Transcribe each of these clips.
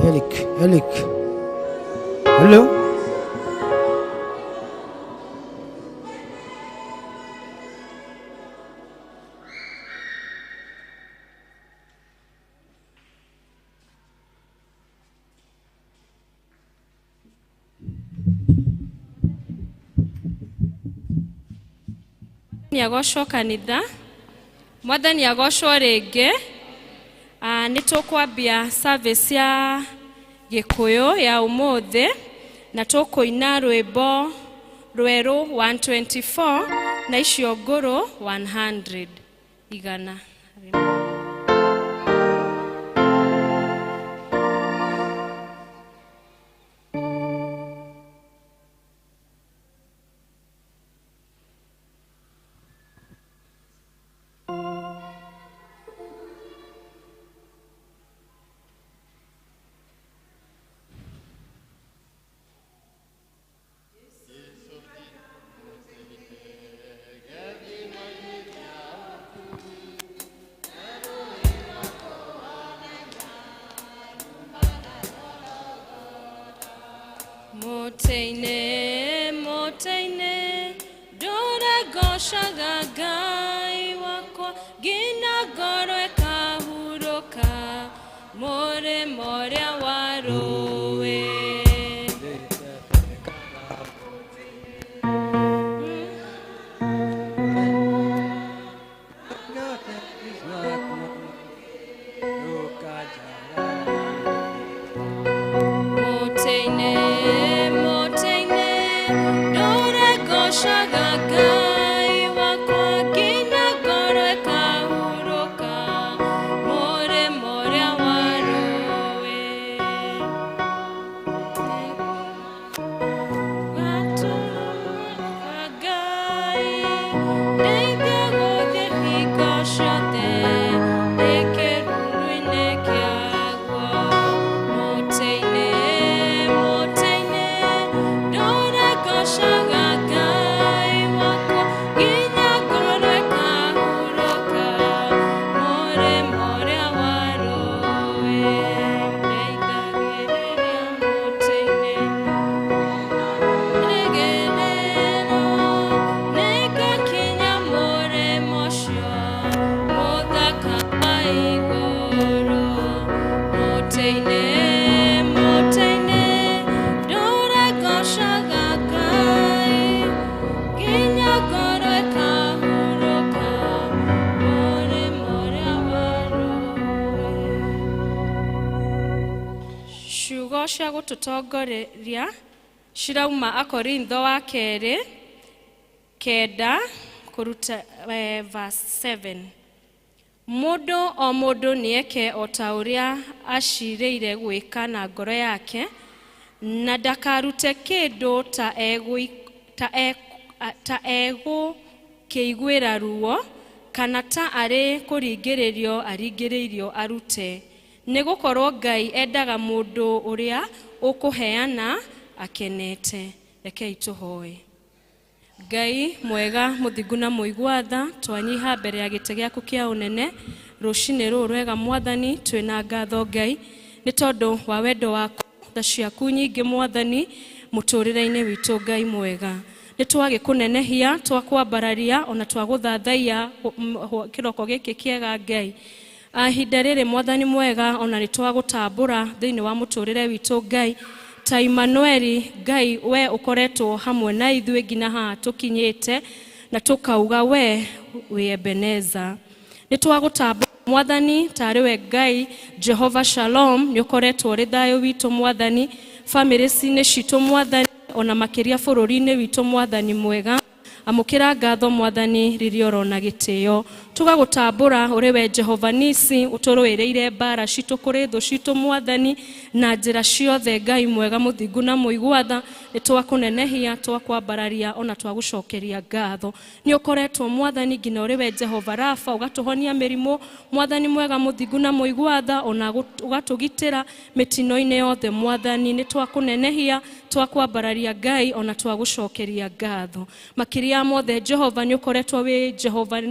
Eric, Eric. Hello. Mwathani agocwo kanitha. Mwathani agocwo rĩngĩ. Nĩ tũkwambia service ya Gĩkũyũ ya ũmũthĩ na tũkũina rwĩmbo rwerũ 124 na icio ngũrũ 100 igana. Mũtĩ-inĩ, mũtĩ-inĩ, ndũre ngocaga Ngai wakwa, nginya ngoro ĩkahurũka, mũrĩmo ũrĩa wa rũĩ. Mũtĩ-inĩ, mũtĩ-inĩ, ndũre ngocaga Ngai wakwa, nginya ngoro ĩkahurũka, mũrĩmo ũrĩa wa rũĩ. Gatũka Ngai, ndeithia gũthiĩ hingo ciothe, ndĩ kĩruru-inĩ kĩaguo. Mũtĩ-inĩ, mũtĩ-inĩ, ndũre ngocaga Ngai wakwa, nginya ngoro ĩkahurũka, mũrĩmo ũrĩa wa rũĩ. Ndeithagĩrĩria mũtĩ-inĩ. Rĩgĩrĩro, nĩngakinya mũrĩmo ũcio mũthaka wa igũrũ. Mũtĩ-inĩ, mũtĩ-inĩ, ndũre ngocaga Ngai, nginya ngoro ĩkahurũka, mũrĩmo ũrĩa wa rũĩ. Ciugo cia gũtũtongoria cirauma Akorintho wa kerĩ kenda kũruta verse 7. Mũndũ o mũndũ nĩeke o ta ũrĩa acirĩire gwĩka na ngoro yake, na ndakarute kĩndũ ta egũkĩiguĩra ruo, kana ta arĩ kũringĩrĩrio aringĩrĩirio arute. Nĩ gũkorwo Ngai endaga mũndũ ũrĩa ũkũheana akenete. Rekei tũhoe. Ngai mwega mũthingu na mũigua tha, twanyiha mbere ya gĩtĩ gĩaku kĩa ũnene rũcinĩ rũrũ rwega Mwathani, twĩna ngatho Ngai nĩ tondũ wa wendo waku, tha ciaku nyingĩ Mwathani mũtũrĩre-inĩ witũ. Ngai mwega, nĩ twagĩkũnenehia, twakwambararia ona twagũthathaiya kĩroko gĩkĩ kĩega Ngai. Ihinda rĩrĩ Mwathani mwega, ona nĩ twagũtambũra thĩinĩ wa mũtũrĩre witũ Ngai ta Emmanueli. Ngai, we ũkoretwo hamwe na ithuĩ nginya haha tũkinyĩte, na tũkauga we wĩ Ebeneza. Nĩ twagũtambũra Mwathani tarĩ we Ngai Jehova Shalom, nĩ ũkoretwo ũrĩ thayũ witũ Mwathani, bamĩrĩ-inĩ citũ Mwathani, ona makĩria bũrũri-inĩ witũ Mwathani mwega. Amũkĩra ngatho Mwathani rĩrĩa ũrona gĩtĩo. Tũgagũtambũra ũrĩ we Jehova Nisi, ũtũrũĩrĩire mbara citũ kũrĩ thũ citũ Mwathani na njĩra ciothe. Ngai mwega mũthingu na mũigua tha, nĩ twakũnenehia, twakwambararia ona twagũcokeria ngatho. Nĩ ũkoretwo Mwathani nginya ũrĩ we Jehova Rafa, ũgatũhonia mĩrimũ Mwathani mwega mũthingu na mũigua tha, ona ũgatũgitĩra mĩtino-inĩ yothe Mwathani. Nĩ twakũnenehia, twakwambararia Ngai, ona twagũcokeria ngatho makĩria. Makĩria mothe Jehova nĩ ũkoretwo wĩ Jehova,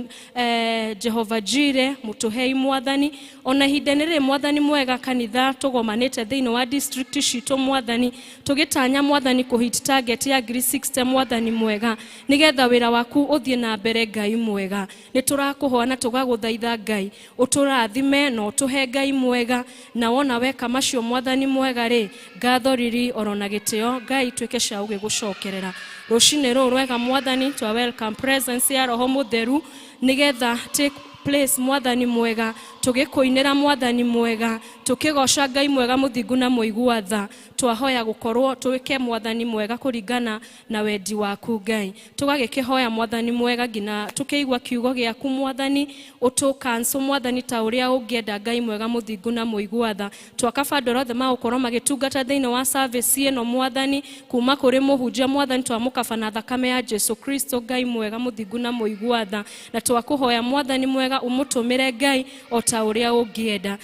Jehova Jire mũtũhei Mwathani. Ona ihinda-inĩ rĩrĩ Mwathani mwega, kanitha tũgomanĩte thĩinĩ wa district citũ Mwathani, tũgĩtanya Mwathani kũhit target ya 60,000 Mwathani mwega, nĩgetha wĩra waku ũthiĩ na mbere. Ngai mwega, nĩ tũrakũhoya na tũgagũthaitha Ngai ũtũrathime na ũtũhe Ngai mwega, na wona weka macio Mwathani mwega rĩ, ngatho riri oro na gĩtĩo Ngai tuĩke cia gũgĩgũcokerera rũcinĩ rũrũ rwega. Mwathani, twa welcome presence ya Roho Mũtheru nĩgetha take place Mwathani mwega, tũgĩkũinĩra Mwathani mwega, tũkĩgoca Ngai mwega mũthingu na mũigua tha. Twahoya gũkorwo twĩke Mwathani mwega kũringana na wendi waku Ngai. Tũgagĩkĩhoya Mwathani mwega nginya tũkĩigua kiugo gĩaku Mwathani, ũtũkanco Mwathani ta ũrĩa ũngĩenda Ngai mwega mũthingu na mũigua tha. Twakaba andũ arĩa othe magũkorwo magĩtungata thĩinĩ wa service ĩno Mwathani, kuma kũrĩ mũhunjia Mwathani, twamũkaba na thakame ya Jesu Kristo Ngai mwega mũthingu na mũigua tha, na twakũhoya Mwathani mwega ũmũtũmĩre Ngai o ta ũrĩa ũngĩenda.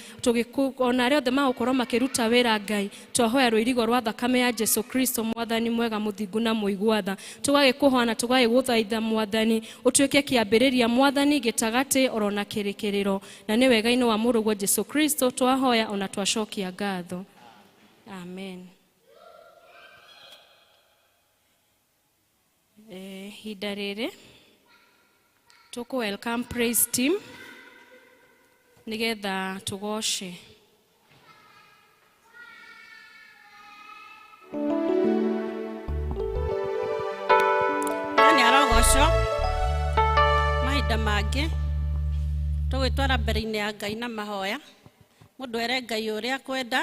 Ona arĩa othe magũkorwo makĩruta wĩra Ngai, twahoya rũirigo rwa thakame ya Jesu Kristo Mwathani mwega mũthingu na mũigua tha. Tũgagĩkũhoya na tũgagĩgũthaitha Mwathani ũtuĩke kĩambĩrĩria Mwathani, gĩtagatĩ oro na kĩrĩkĩrĩro, na nĩ wega-inĩ wa mũrũguo Jesu Kristo twahoya ona twacokia ngatho, amen. Ihinda rĩrĩ tũkũ welcome praise team nĩgetha tũgoce. Nĩ arogocwo. Mahinda mangĩ tũgwĩtwara mbere-inĩ ya Ngai na mahoya, mũndũ ere Ngai ũrĩa kwenda,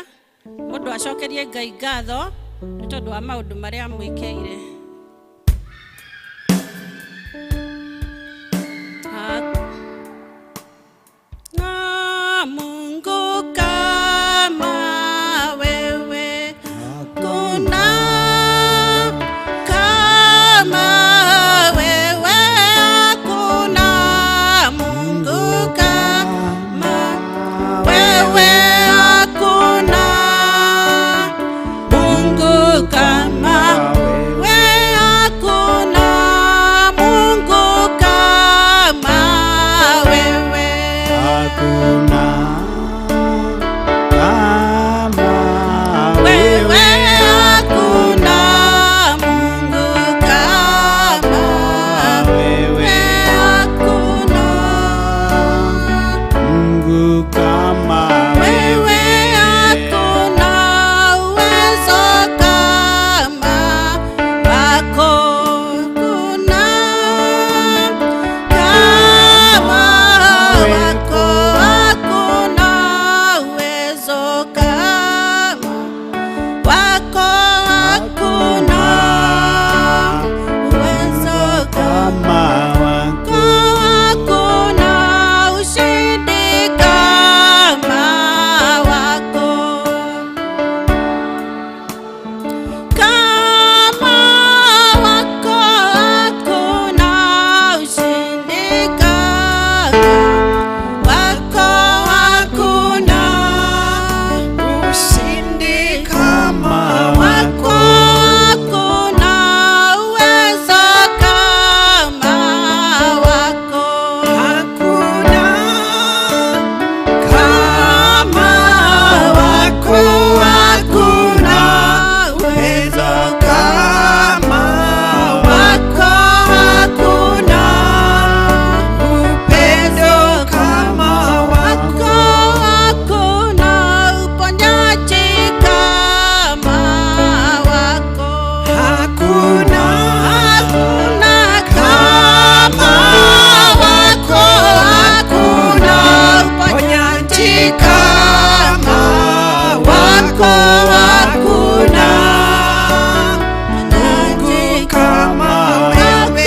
mũndũ acokerie Ngai ngatho nĩ tondũ wa maũndũ marĩa amwĩkĩire. Na Mungu kama wewe, kuna kama wewe, hakuna Mungu kama wewe, hakuna Mungu kama wewe, hakuna Mungu kama wewe. Hakuna kama wewe, hakuna Mungu kama wewe, hakuna Mungu kama wewe, hakuna uwezo kama wako, kuna kama wako, hakuna uwezo kama wako, hakuna uwezo kama kama wako, hakuna ushindi kama wako, kama wako, hakuna ushindi kama wako, hakuna ushindi kama wako, hakuna uwezo kama wako, hakuna kama wako, hakuna uwezo kama wako, hakuna upendo kama wako, hakuna uponyaji kama wako, hakuna hakuna kama wako, hakuna uponyaji kama wako, hakuna Mungu kama wewe.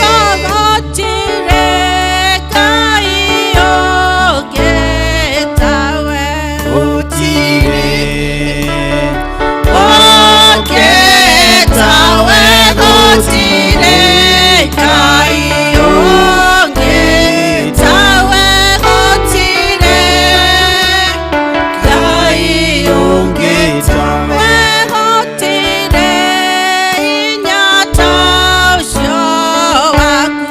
Gũtirĩ Ngai ũngĩ tawe. Gũtirĩ Ũngĩ tawe, gũtirĩ Ngai ũngĩ tawe, gũtirĩ Ngai ũngĩ tawe. Gũtirĩ hinya ta ũcio waku.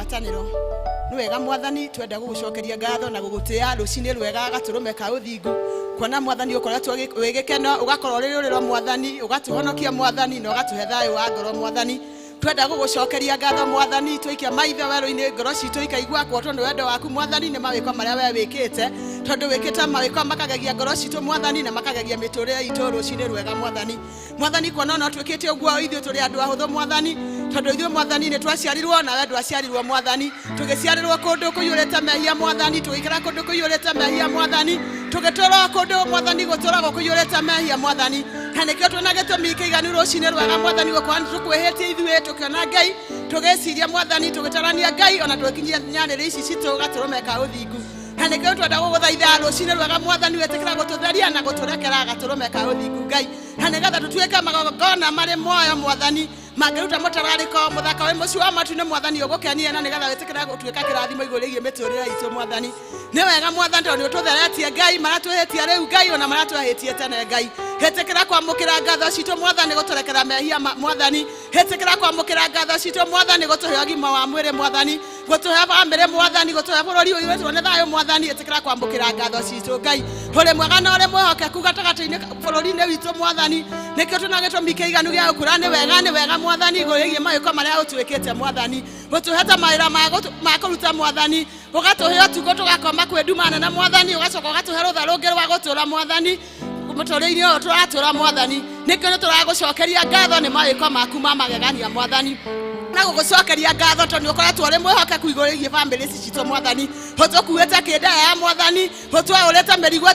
Ngwatanĩro. Nĩ wega Mwathani, twenda gũgũcokeria ngatho na gũgũtĩa rũcinĩ rwega gatũrũme ka ũthingu. Kuona Mwathani ũkoretwo wĩ gĩkeno, ũgakorwo ũrĩ rũrĩro Mwathani, ũgatũhonokia Mwathani, na ũgatũhe thayũ wa ngoro Mwathani. Twenda gũgũcokeria ngatho Mwathani, twaikia maitho werũ-inĩ, ngoro citũ ikaigua kuotwo nĩ wendo waku Mwathani, nĩ mawĩko marĩa we wĩkĩte, tondũ wĩkĩte mawĩko makagegia ngoro citũ Mwathani, na makagegia mĩtũrĩre itũ rũcinĩ rwega Mwathani. Mwathani, kuona no twĩkĩte ũguo ithuĩ tũrĩ andũ ahũthũ Mwathani, tondũ ithuĩ Mwathani nĩ twaciarirwo na we ndwaciarirwo Mwathani, tũgĩciarĩrwo kũndũ kũiyũrĩte mehia Mwathani, tũgĩikara kũndũ kũiyũrĩte mehia Mwathani, tũgĩtũra kũndũ Mwathani gũtũragwo kũiyũrĩte mehia Mwathani, na nĩkĩo twĩna gĩtũmi kĩiganu rũcinĩ rwega Mwathani, gũkorwo nĩ tũkwĩhĩtie ithuĩ, tũkĩona Ngai, tũgĩciria Mwathani, tũgĩtarania Ngai, ona tũgĩkinyia nyarĩrĩ ici citũ gatũrũme ka ũthingu. Na nĩkĩo twenda gũgũthaitha rũcinĩ rwega Mwathani, wĩtĩkĩra gũtũtheria na gũtũrekera gatũrũme ka ũthingu Ngai, na nĩgetha tũtuĩke magongona marĩ muoyo Mwathani, mangĩruta mũtararĩko mũthaka wĩ mũciĩ wa matu-inĩ Mwathani ũgũkenie, na nĩgetha wĩtĩkĩre gũtuĩka kĩrathimo igũrũ rĩgiĩ mĩtũrĩre itũ Mwathani. Nĩ wega Mwathani, tondũ nĩ ũtũtheretie Ngai, marĩa twĩhĩtie rĩu Ngai, ona marĩa twehĩtie tene Ngai. Hĩtĩkĩra kwamũkĩra ngatho citũ Mwathani, gũtũrekera mehia Mwathani. Hĩtĩkĩra kwamũkĩra ngatho citũ Mwathani, gũtũhe ũgima wa mwĩrĩ Mwathani, gũtũhe bamĩrĩ Mwathani, gũtũhe bũrũri ũiyũrĩtwo nĩ thayũ Mwathani. Ĩtĩkĩra kwamũkĩra ngatho citũ Ngai, ũrĩ mwega na ũrĩ mwĩhokeku gatagatĩ-inĩ bũrũri-inĩ witũ Mwathani. Nĩkĩo twĩna gĩtũmi kĩiganu gĩa gũkũra nĩ wega, nĩ wega Mwathani, igũrũ rĩgiĩ mawĩko marĩa ũtwĩkĩte Mwathani, gũtũhete mawĩra ma kũruta Mwathani, ũgatũhe ũtukũ tũgakoma kwĩ nduma nene Mwathani, ũgacoka ũgatũhe rũtha rũngĩ rwa gũtũra Mwathani mũtũrĩre-inĩ ũyũ tũratũra Mwathani. Nĩkĩo nĩ tũragũcokeria ngatho nĩ mawĩko maku ma magegania Mwathani, na gũgũcokeria ngatho tondũ nĩ ũkoretwo ũrĩ mwĩhokeku igũrũ rĩgiĩ bamĩrĩ ici citũ Mwathani, ũtũkuĩte kĩndaya ya Mwathani, ũtwaũrĩte mĩrigo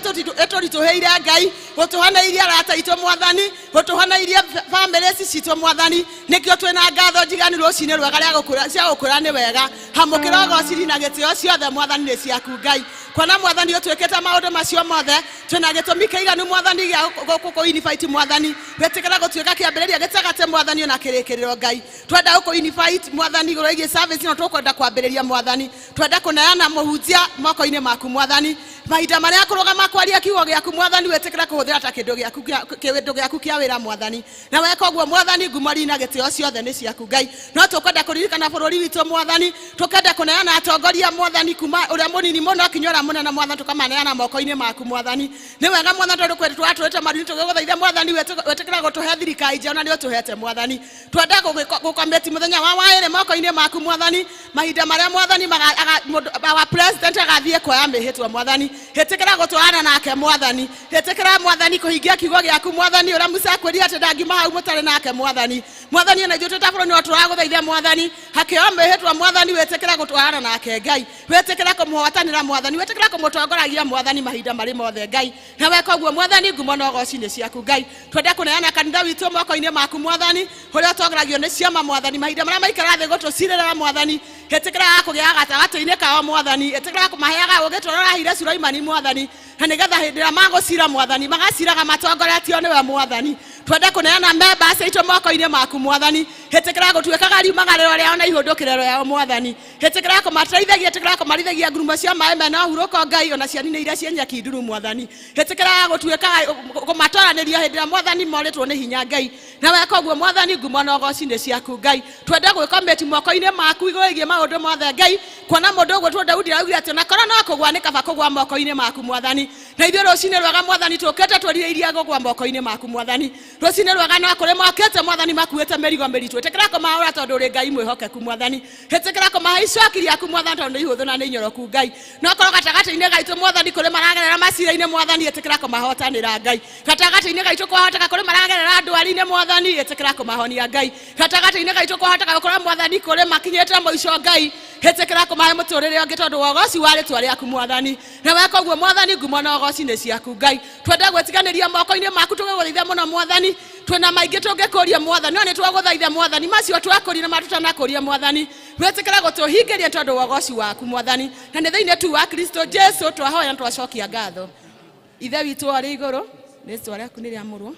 ĩtũritũhĩire Ngai, ũtũhanĩirie arata aitũ Mwathani, ũtũhanĩirie bamĩrĩ ici citũ Mwathani. Nĩkĩo twĩna ngatho njiganu rũcinĩ rwega rĩa gũkũra cia gũkũra nĩ wega. Hamũkĩra ũgociri na gĩtĩo ciothe Mwathani nĩ ciaku Ngai. Kuona Mwathani ũtwĩkĩte maũndũ macio mothe, twĩna gĩtũmi kĩiganu Mwathani gĩa gũkũ-invite Mwathani, wĩtĩkĩra gũtuĩka kĩambĩrĩria gĩtagatĩ Mwathani, ona kĩrĩkĩrĩro Ngai. Twenda gũkũ-invite Mwathani igũrũ rĩgiĩ service ĩno tũkwenda kwambĩrĩria Mwathani, twenda kũneana mũhunjia moko-inĩ maku Mwathani, mahinda marĩa kũrũgama kwaria kiugo gĩaku Mwathani, wĩtĩkĩra kũhũthĩra ta kĩndũ gĩaku kĩa wĩra Mwathani, na weka ũguo Mwathani, ngumo na gĩtĩo ciothe nĩ ciaku Ngai. No tũkwenda kũririkana bũrũri witũ Mwathani, tũkenda kũneana atongoria Mwathani, kuma ũrĩa mũnini mũno kinya ũrĩa mũnene Mwathani, tũkamaneana moko-inĩ maku Mwathani. Nĩ wega Mwathani, tondũ kwĩ tũratũrĩte maru-inĩ tũgĩgũthaitha Mwathani, wĩtĩkĩra gũtũhe thirikari njega na nĩ ũtũhete Mwathani. Twenda gũkometi mũthenya wa waĩrĩ moko-inĩ maku Mwathani, mahinda marĩa Mwathani our president agathiĩ kuoya mĩhĩtwa Mwathani, hĩtĩkĩra gũtwarana nake Mwathani, hĩtĩkĩra Mwathani kũhingia kiugo gĩaku Mwathani, ũrĩa Musa akwĩrire atĩ ndangiuma hau mũtarĩ nake Mwathani. Mwathani, ona ithuĩ twĩ ta bũrũri no tũragũthaitha Mwathani, hakĩoya mĩhĩtwa Mwathani, wĩtĩkĩra gũtwarana nake Ngai, wĩtĩkĩra kũmũhotanĩra Mwathani, wĩtĩkĩra kũmũtongoragia Mwathani mahinda marĩ mothe Ngai, na weka ũguo Mwathani, ngumo na ũgoci nĩ ciaku Ngai. Twenda kũneana kanitha witũ moko-inĩ maku Mwathani, ũrĩa ũtongoragio nĩ ciama Mwathani, mahinda marĩa maikara thĩ gũtũcirĩra Mwathani, ĩtĩkĩra kũgĩa gatagatĩ-inĩ kao Mwathani, ĩtĩkĩra kũmaheaga ũũgĩ ta ũrĩa ũraheire Sulaimani Mwathani, na nĩgetha hĩndĩ ĩrĩa magũcira Mwathani, magaciraga matongoretio nĩwe Mwathani. Twende kũneana members aitũ moko-inĩ maku Mwathani, hĩtĩkĩra gũtuĩkaga riumagarĩro rĩao na ihũndũkĩrĩro rĩao Mwathani, hĩtĩkĩra kũmateithagia, ĩtĩkĩra kũmarithagia ngurumo cia maĩ mena ũhurũko Ngai, ona ciani-inĩ iria ciĩ nyeki nduru Mwathani, hĩtĩkĩra gũtuĩkaga kũmatoranĩria hĩndĩ ĩrĩa Mwathani morĩtwo nĩ hinya Ngai, na weka ũguo Mwathani, ngumo na ũgoci nĩ ciaku Ngai. Twende gwĩkomĩti moko-inĩ maku igũrũ rĩgiĩ maũndũ mothe Ngai, kuona mũndũ ũgwĩtwo Daudi araugire atĩ ona korwo no kũgwa nĩ kaba kũgwa moko-inĩ maku Mwathani, na ithuĩ rũcinĩ rwega Mwathani tũkĩte twĩrirĩirie kũgwa moko-inĩ maku Mwathani. Rũcinĩ rwega no kũrĩ mokĩte Mwathani makuĩte mĩrigo mĩritũ, ĩtĩkĩra kũmaũra tondũ ũrĩ Ngai mwĩhokeku Mwathani, ĩtĩkĩra kũmahe icoki rĩaku Mwathani tondũ nĩ ihũthũ na nĩ inyoroku Ngai. No korwo gatagatĩ-inĩ gaitũ Mwathani kũrĩ maragerera macira-inĩ Mwathani, ĩtĩkĩra kũmahotanĩra Ngai. Gatagatĩ-inĩ gaitũ kwahoteka kũrĩ maragerera ndwari-inĩ Mwathani, ĩtĩkĩra kũmahonia Ngai. Gatagatĩ-inĩ gaitũ kwahoteka gũkorwo Mwathani kũrĩ makinyĩte mũico Ngai, hĩtĩkĩra kũmahe mũtũrĩre ũngĩ tondũ wa ũgoci wa rĩtwa rĩaku Mwathani, na weka ũguo Mwathani, ngumo na ũgoci nĩ ciaku Ngai. Twenda gwĩtiganĩria moko-inĩ maku tũgĩgũthaitha mũno Mwathani, twĩna maingĩ tũngĩkũria Mwathani, no nĩ twagũthaitha Mwathani, macio twakũria na matũtanakũria Mwathani, wĩtĩkĩra gũtũhingĩria tondũ wa ũgoci waku Mwathani, na nĩ thĩinĩ tu wa Kristo Jesu twahoya na twacokia ngatho. Ithe witũ arĩ igũrũ, rĩtwa rĩaku nĩ rĩamũrwo,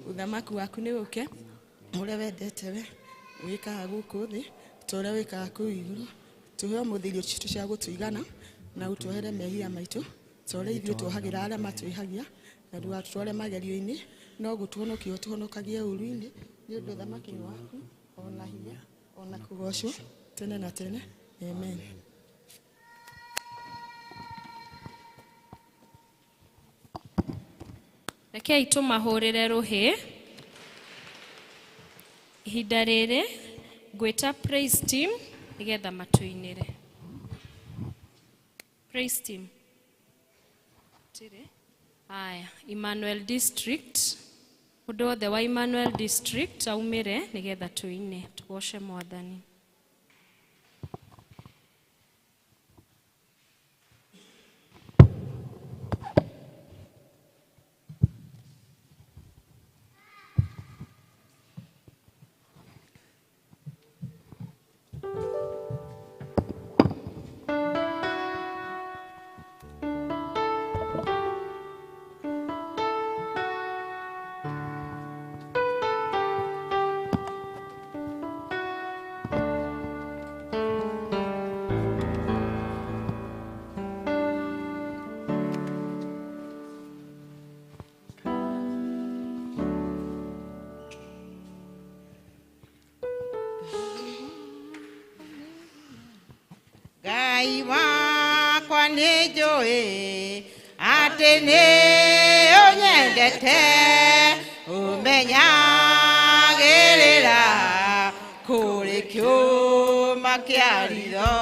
ũthamaki waku nĩ ũke, ũrĩa wendete we wĩkaga gũkũ thĩ ta ũrĩa wĩkaga kũu igũrũ. Tũhe ũmũthĩ irio citũ cia gũtũigana, na ũtuohere mehia maitũ ta ũrĩa ithuĩ tuohagĩra arĩa matwĩhagia, na ndũgatũtware magerio-inĩ, no gũtũhonokia ũtũhonokagie ũũru-inĩ, nĩ ũndũ ũthamaki nĩ waku, ona hinya, ona kũgocwo tene na tene. Amen. Rekei tũmahũrĩre rũhĩ. Ihinda rĩrĩ ngwĩta praise team nĩgetha matũinĩre. Praise team. Tĩrĩ. Aya, Emmanuel District. Mũndũ wothe wa Emmanuel District aumĩre nĩgetha tũine tũgoce Mwathani. Ngai wakwa nĩ njũĩ atĩ nĩ ũnyendete, ũmenyagĩrĩra kũrĩ kĩũma kĩa ritho,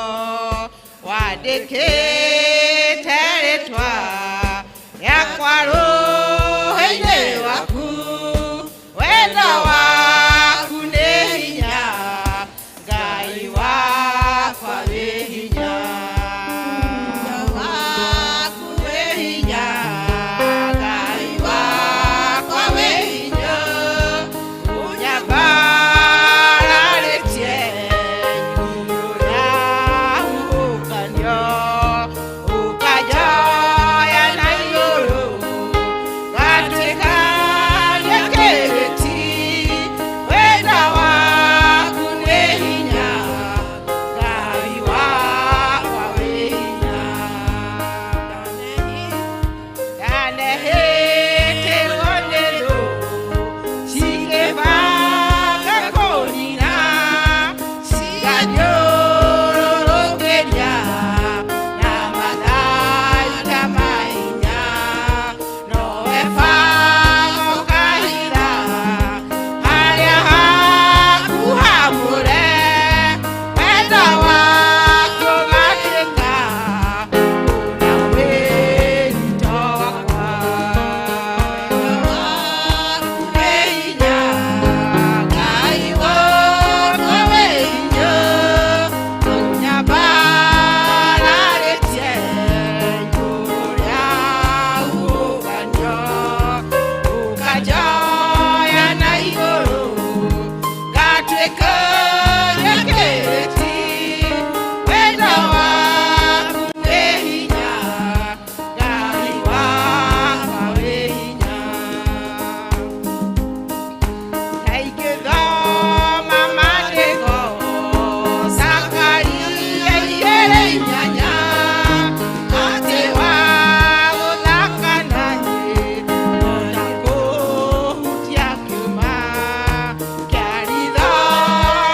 wandĩkĩte rĩtwa rĩakwa rũhĩ-inĩ rwaku, wendo waku nĩ hinya, Ngai wakwa wĩ hinya. Waku wĩ hinya, Ngai wakwa wĩ hinya, ũnyambararĩtie igũrũ rĩa huhũkanio, ũkanjoya na igũrũ, ngatuĩka kĩrĩti, wendo waku nĩ hinya, Ngai wakwa wĩ hinya. Ndanehĩtĩrwo nĩ thũ cikĩbanga kũnina, cikanyũrũrũkĩria na matharaita ma hinya, nowe baba ũkahitha harĩa haku hamũre, wendo waku ũgatuĩka ũna wĩrito wakwa. Waku nĩ hinya, Ngai wakwa wĩ hinya, ũnyambararĩtie igũrũ rĩa huhũkanio, ũkanjoya na igũrũ, ngatuĩka kĩrĩti, wendo waku wĩ hinya, Ngai wakwa wĩ hinya. Ndaingĩthoma maandĩko Zakaria 2:8, atĩ wa gũthaka na niĩ ona kũhutia kĩũma kĩa ritho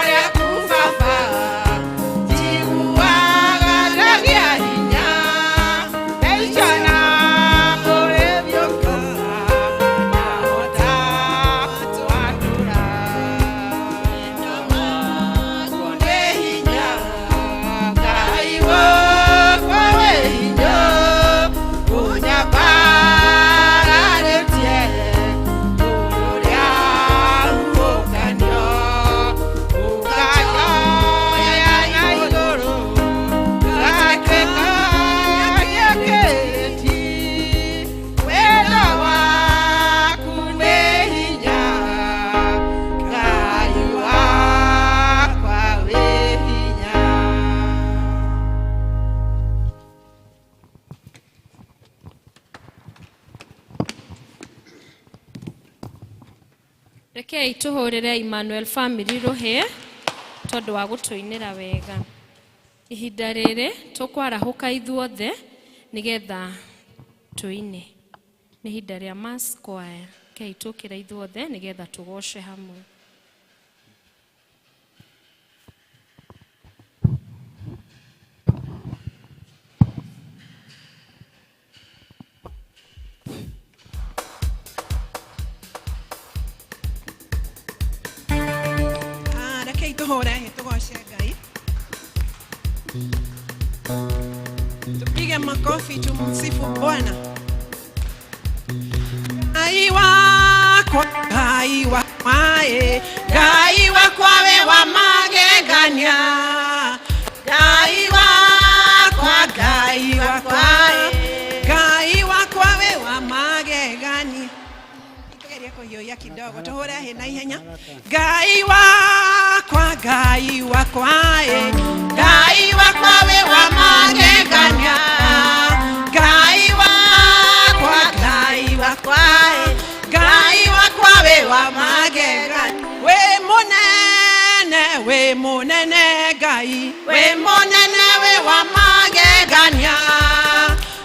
rĩaku baba, njiguaga ndagĩa hinya, ndaicana kũrĩ biũka, ndahota kũwatũra. Wendo waku nĩ hinya, Ngai wakwa wĩ hinya, ũnyambararĩtie igũrũ rĩa huhũkanio, ũkanjoya na igũrũ, ngatuĩka kĩrĩti, wendo waku nĩ hinya, Ngai wakwa wĩ hinya. Rekei tũhũrĩre Emmanuel Family rũhĩ tondũ wa gũtũinĩra wega. Ihinda rĩrĩ tũkwarahũka ithuothe nĩgetha tũine. Nĩ ihinda rĩa mass choir. Rekei tũkĩre ithuothe nĩgetha tũgoce hamwe. Rekei tũhũre hĩ tũgoce Ngai. Tupige makofi tumsifu Bwana. Ngai wakwa, Ngai wakwa, eh, Ngai wakwa we wa magegania. Ngai wakwa, Ngai wakwa, eh, Ngai wakwa we wa magegania. Tugerie kũhiũhia kidogo tũhũre hĩ na ihenya. Ngai wakwa, Ngai wakwa, eh, Ngai wakwa we wa magegania. Ngai wakwa, Ngai wakwa, eh, Ngai wakwa we wa magegania. Wĩ mũnene, wĩ mũnene Ngai, wĩ mũnene wĩ wa magegania.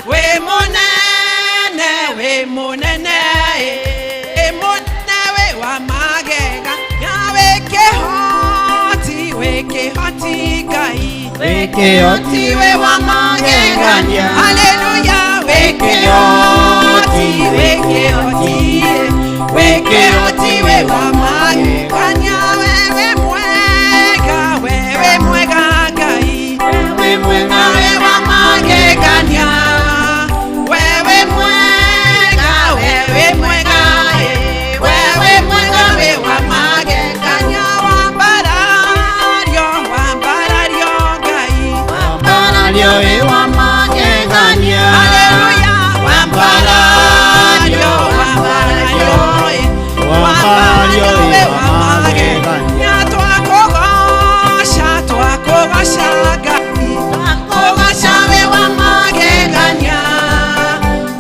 Wĩ mũnene, wĩ mũnene, eh, wĩ mũnene wĩ wa magegania. Wĩ kĩhoti, wĩ kĩhoti Ngai, Wĩ kĩhoti wĩ wa magegania. Haleluya, wĩ kĩhoti, wĩ kĩhoti, wĩ kĩhoti wĩ wa magegania. Wewe mwega, wewe mwega Ngai, Wĩ mwega wewe wa magegania. Wewe mwega, wewe mwega, eh, wewe mwega wĩ wa magegania. Wambarario, wambarario Ngai, Wambarario wĩ wa magegania. Haleluya, wambarario, wambarario, eh, Wambarario wĩ wĩ wa wa magegania. Twakũgoca, twakũgoca Ngai, twakũgoca wĩ wa magegania.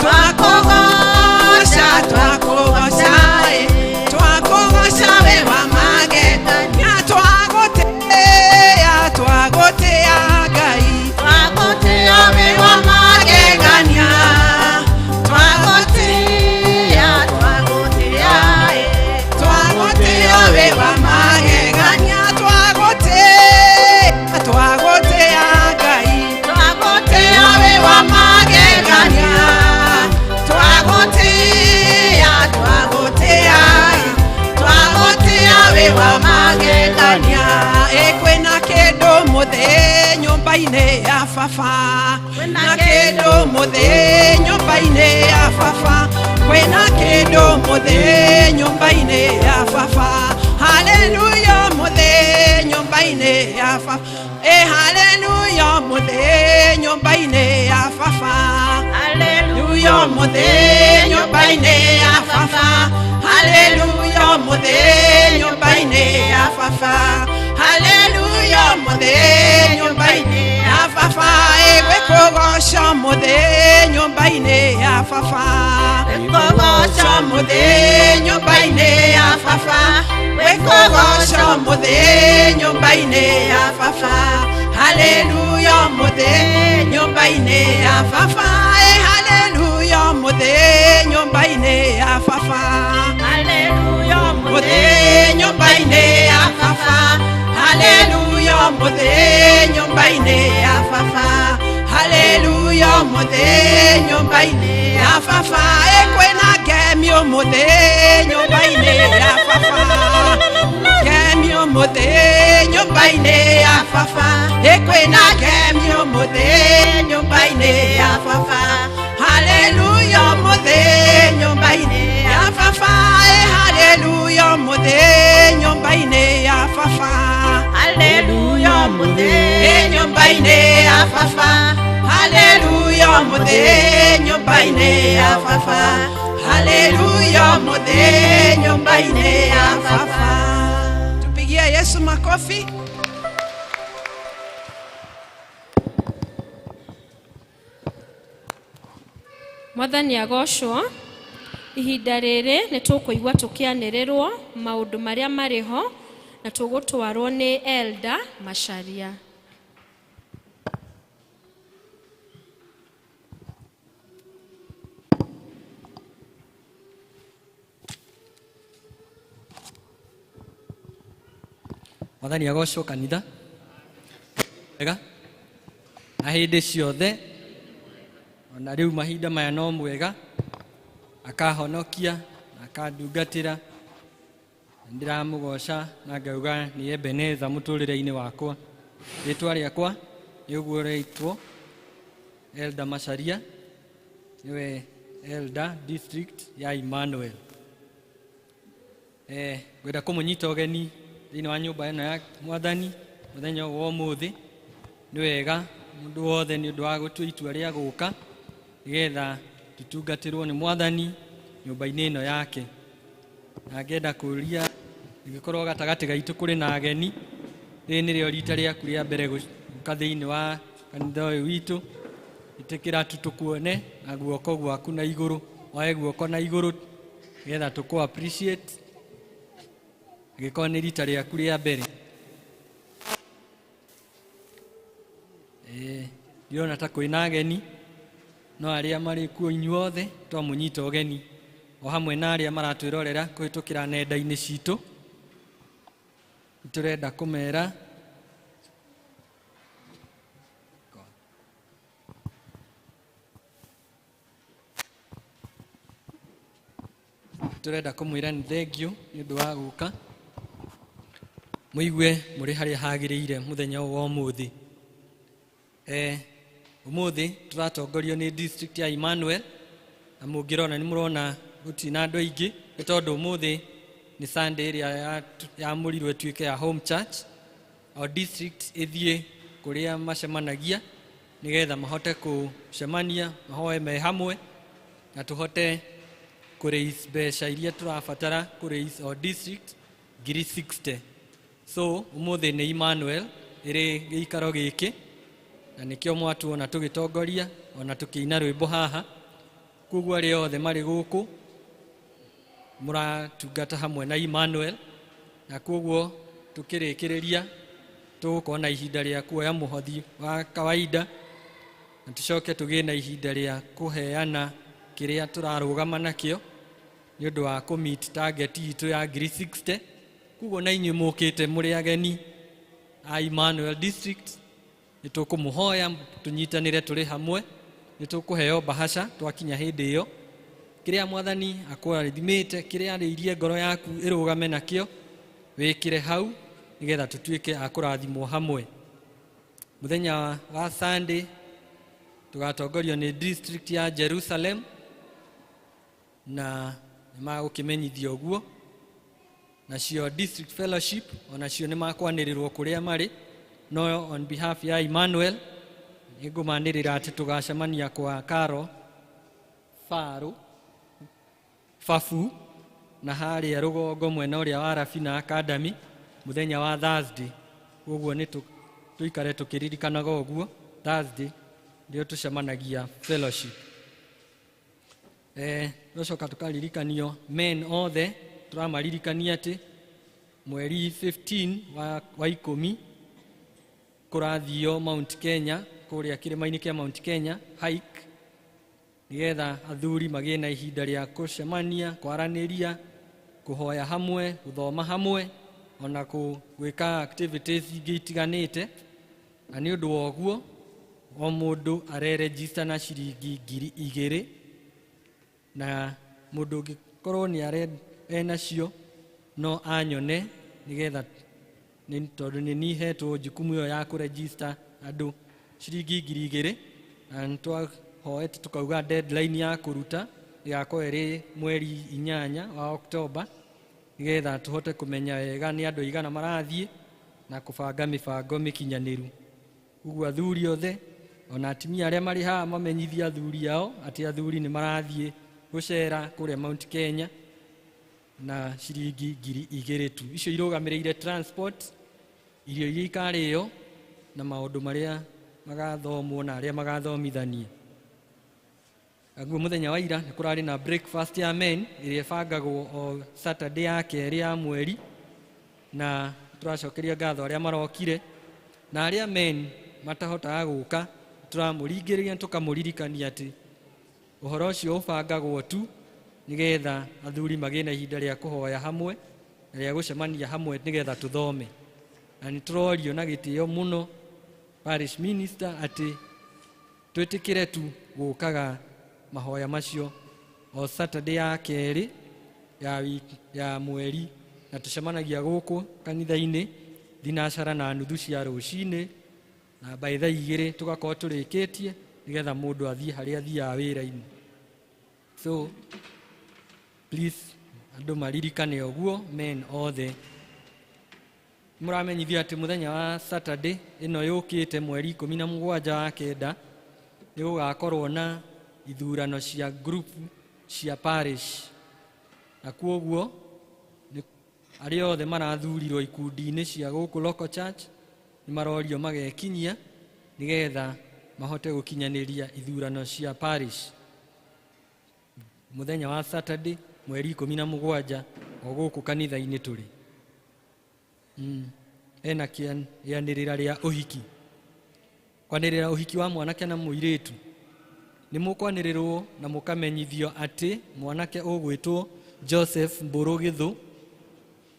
Twakũgoca, twakũgoca, eh, twakũgoca wĩ wa magegania. Twagũtĩĩa, twagũtĩĩa Ngai, twagũtĩĩa wĩ wa magegania. Twagũtĩĩa, twagũtĩĩa, eh, twagũtĩĩa wĩ wa magegania. Twagũtĩĩa, twagũtĩĩa Ngai, twagũtĩĩa wĩ wa magegania. Twagũtĩĩa, twagũtĩĩa, eh, twagũtĩĩa wĩ wa magegania. Ĩ kwĩna kĩndũ mũthĩ nyũmba-inĩ ya baba, kwĩna kĩndũ mũthĩ nyũmba-inĩ ya baba, kwĩna kĩndũ mũthĩ nyũmba-inĩ ya baba. Haleluya mũthĩ nyũmba-inĩ ya baba, ĩ haleluya mũthĩ nyũmba-inĩ ya baba. Haleluya mũthĩ nyũmba-inĩ ya baba. Haleluya mũthĩ nyũmba-inĩ ya baba. Haleluya mũthĩ nyũmba-inĩ ya baba. Ĩ gwĩkũgoca mũthĩ nyũmba-inĩ ya baba. Gwĩkũgoca mũthĩ nyũmba-inĩ ya baba. Gwĩkũgoca mũthĩ nyũmba-inĩ ya baba. Haleluya mũthĩ nyũmba-inĩ ya baba. Ĩ haleluya mũthĩ nyũmba-inĩ ya baba. Haleluya mũthĩ nyũmba-inĩ ya baba. Haleluya mũthĩ nyũmba-inĩ ya baba. Haleluya mũthĩ nyũmba-inĩ ya baba. Ĩ kwĩna ngemio mũthĩ nyũmba-inĩ ya baba. Ngemio mũthĩ nyũmba-inĩ ya baba. Ĩ kwĩna ngemio mũthĩ nyũmba-inĩ ya baba. Haleluya mũthĩ nyũmba-inĩ ya baba. Ĩ haleluya mũthĩ nyũmba-inĩ ya baba. Haleluya mũthĩ nyũmba-inĩ ya baba. Haleluya mũthĩ nyũmba-inĩ ya baba. Haleluya mũthĩ nyũmba-inĩ ya baba. Tupigie Yesu makofi. Mwathani agocwo. Ihinda rĩrĩ nĩ tũkũigua tũkĩanĩrĩrwo maũndũ marĩa marĩ ho na tũgũtwarwo nĩ Elda Macharia. Mwathani agocwo kanitha wega na hĩndĩ ciothe, ona rĩu mahinda maya no mwega, akahonokia na akandungatĩra. Ndĩramũgoca na ngauga nĩ Ebeneza mũtũrĩre-inĩ wakwa. Rĩtwa rĩakwa nĩ ũguo rĩtwo Elder Macharia, nĩwe Elder District ya Emmanuel. Ngwenda kũmũnyita ũgeni thĩinĩ wa nyũmba ĩno ya Mwathani mũthenya ũyũ wa ũmũthĩ. Nĩ wega mũndũ wothe nĩ ũndũ wa gũtua itua rĩa gũka nĩgetha tũtungatĩrwo nĩ Mwathani nyũmba-inĩ ĩno yake. Na ngenda kũria ingĩkorwo gatagatĩ gaitũ kũrĩ na ageni, rĩrĩ nĩrĩo rita rĩaku rĩa mbere gũka thĩinĩ wa kanitha ũyũ witũ, ĩtĩkĩra tu tũkuone na guoko gwaku na igũrũ, woe guoko na igũrũ nĩgetha tũkũ appreciate angĩkorwo nĩ rita rĩaku rĩa mbere. Ndĩrona ta kwĩna ageni, no arĩa marĩ kuo inyuothe twamũnyita ũgeni o hamwe na arĩa maratwĩrorera kũhĩtũkĩra nenda-inĩ citũ. Tũrenda kũmera tũrenda kũmwĩra nĩ thengiũ nĩ ũndũ wa gũka mũigue mũrĩ harĩa hagĩrĩire mũthenya ũyũ wa ũmũthĩ. Ũmũthĩ tũratongorio nĩ district ya Emmanuel, na mũngĩrona nĩ mũrona gũtirĩ na andũ aingĩ nĩ tondũ ũmũthĩ nĩ Sunday ĩrĩa yamũrirwo ĩtuĩke ya home church. O district ĩthiĩ kũrĩa macemanagia nĩgetha mahote kũcemania mahoe me hamwe na tũhote kũraise mbeca iria tũrabatara kũraise o district 60,000. So ũmũthĩ nĩ Emmanuel ĩrĩ gĩikaro gĩkĩ na nĩkĩo mwatuona tũgĩtongoria ona tũkĩina rwĩmbo haha. Koguo arĩa othe marĩ gũkũ mũratungata hamwe na Emmanuel, na koguo tũkĩrĩkĩrĩria tũgũkorwo na ihinda rĩa kuoya mũhothi wa kawaida na tũcoke tũgĩe na ihinda rĩa kũheana kĩrĩa tũrarũgama nakĩo nĩ ũndũ wa kũ-meet target itũ ya 60,000. Koguo na inyuĩ mũkĩte mũrĩ ageni a Emmanuel District, nĩ tũkũmũhoya tũnyitanĩre tũrĩ hamwe, nĩ tũkũheo bahasha twakinya hĩndĩ ĩyo. Kĩrĩa Mwathani akũrathimĩte, kĩrĩa arĩirie ngoro yaku ĩrũgame nakĩo, wĩkĩre hau nĩgetha tũtuĩke a kũrathimwo hamwe. Mũthenya wa Sunday tũgatongorio nĩ district ya Jerusalem na nĩ magũkĩmenyithio ũguo. Nacio district fellowship onacio nĩ makwanĩrĩrwo kũrĩa marĩ, no on behalf ya Emmanuel nĩngũmanĩrĩra atĩ tũgacemania kwa Karo Faru Fafu na harĩa rũgongo mwena ũrĩa wa Rafina Academy mũthenya wa Thursday. Koguo nĩ tũikare tũkĩririkanaga ũguo, Thursday ndio tũcemanagia fellowship. Tũgacoka tũkaririkanio men othe, tũramaririkania atĩ mweri 15 wa ikũmi kũrathio Mount Kenya, kũrĩa kĩrĩma-inĩ kĩa Mount Kenya hike, nĩgetha athuri magĩe na ihinda rĩa kũcemania, kwaranĩria, kũhoya hamwe, gũthoma hamwe, ona gwĩka activities ingĩ itiganĩte. Na nĩ ũndũ wa ũguo o mũndũ areregister na ciringi 2,000, na mũndũ ũngĩkorwo nĩ enacio no anyone nĩgetha tondũ nĩ niĩ hetwo jukumu ĩyo ya kũregister andũ ciringi 2,000, na nĩ twahoete tũkauga deadline ya kũruta ĩgakorwo ĩrĩ mweri 8 wa Oktoba, nĩgetha tũhote kũmenya wega nĩ andũ aigana marathiĩ na kũbanga mĩbango mĩkinyanĩru. Ũguo athuri othe ona atumia arĩa marĩ haha mamenyithie athuri ao atĩ athuri nĩ marathiĩ gũcera kũrĩa Mount Kenya na ciringi 2,000 tu. Icio irũgamĩrĩire transport, irio iria ikarĩo na maũndũ marĩa magathomwo na arĩa magathomithania. Naguo mũthenya wa ira nĩ kũrarĩ na breakfast ya men ĩrĩa ĩbangagwo o Saturday ya kerĩ ya mweri, na tũracokeria ngatho arĩa marokire na arĩa men matahotaga gũka, tũramũringĩrĩria tũkamũririkania atĩ ũhoro ũcio ũbangagwo tu nĩgetha athuri magĩe na ihinda rĩa kũhoya hamwe na rĩa gũcemania hamwe nĩgetha tũthome. Na nĩ tũrorio na gĩtĩo mũno parish minister atĩ twĩtĩkĩre tu gũkaga mahoya macio o Saturday ya kerĩ ya wiki ya mweri, Na tũcemanagia gũkũ kanitha-inĩ 4:30 cia rũcinĩ, na by thaa 2 tũgakorwo tũrĩkĩtie nĩgetha mũndũ athiĩ harĩa athiaga wĩra-inĩ. So please andũ maririkane ũguo men othe. Mũramenyithio atĩ mũthenya wa Saturday ĩno yũkĩte mweri 17 wa kenda nĩ gũgakorwo na ithurano cia group cia parish, na kwoguo arĩa othe marathurirwo ikundi-inĩ cia gũkũ local church nĩ marorio magekinyia nĩgetha mahote gũkinyanĩria ithurano cia parish mũthenya wa Saturday mweri 17 o gũkũ kanitha-inĩ tũrĩ. Ena kĩanĩrĩra rĩa ũhiki, kwanĩrĩra ũhiki wa mwanake na mũirĩtu. Nĩ mũkwanĩrĩrwo na mũkamenyithio atĩ mwanake ũgwĩtwo Joseph Mbũrũ Gĩthũ,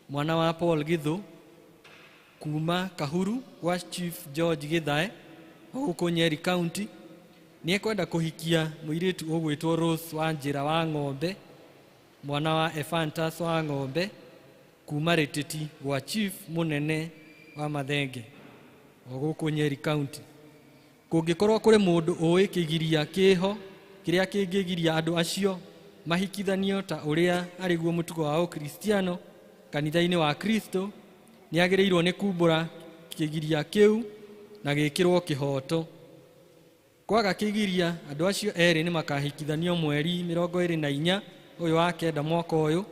mwana wa Paul Gĩthũ, kuma Kahuru gwa Chief George Gĩthae gũkũ Nyeri County, nĩ ekwenda kũhikia mũirĩtu ũgwĩtwo Rose wa Njĩra wa Ng'ombe, mwana wa Ephantas wa Ng'ombe, kuma Rĩtĩti gwa Chief Mũnene wa Mathenge o gũkũ Nyeri County. Kũngĩkorwo kũrĩ mũndũ ũĩ kĩgiria kĩho kĩrĩa kĩngĩgiria andũ acio mahikithanio ta ũrĩa arĩguo mũtugo wa Ũkristiano kanitha-inĩ wa Kristo, nĩ agĩrĩirwo nĩ kumbũra kĩgiria kĩu na gĩkĩrwo kĩhoto. Kwaga kĩgiria, andũ acio erĩ nĩ makahikithanio mweri 24 ũyũ wa kenda mwaka ũyũ,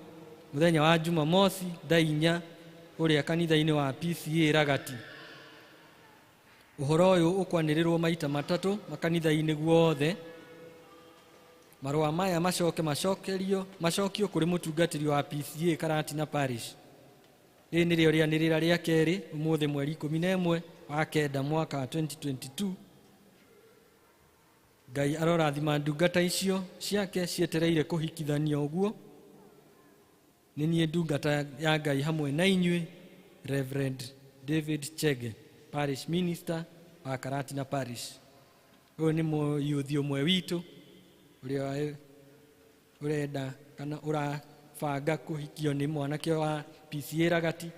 mũthenya wa Jumamosi thaa 4 ũrĩa kanitha-inĩ wa PCA Ragati. Ũhoro ũyũ ũkwanĩrĩrwo maita matatũ makanitha-inĩ guothe. Marũa maya macoke macokio kũrĩ mũtungatĩri wa PCA Karatina Parish. Rĩrĩ nĩrĩo rĩanĩrĩra rĩa kerĩ ũmũthĩ mweri 11 wa kenda mwaka wa 2022. Ngai arorathima ndungata icio ciake cietereire kũhikithanio ũguo. Nĩ niĩ ndungata ya Ngai hamwe na inyuĩ, Reverend David Chege, Parish Minister wa Karatina Parish. Ũyũ nĩ mũyuthi ũmwe witũ ũrĩa ũrenda kana ũrabanga kũhikio nĩ mwanake wa PCA Ragati,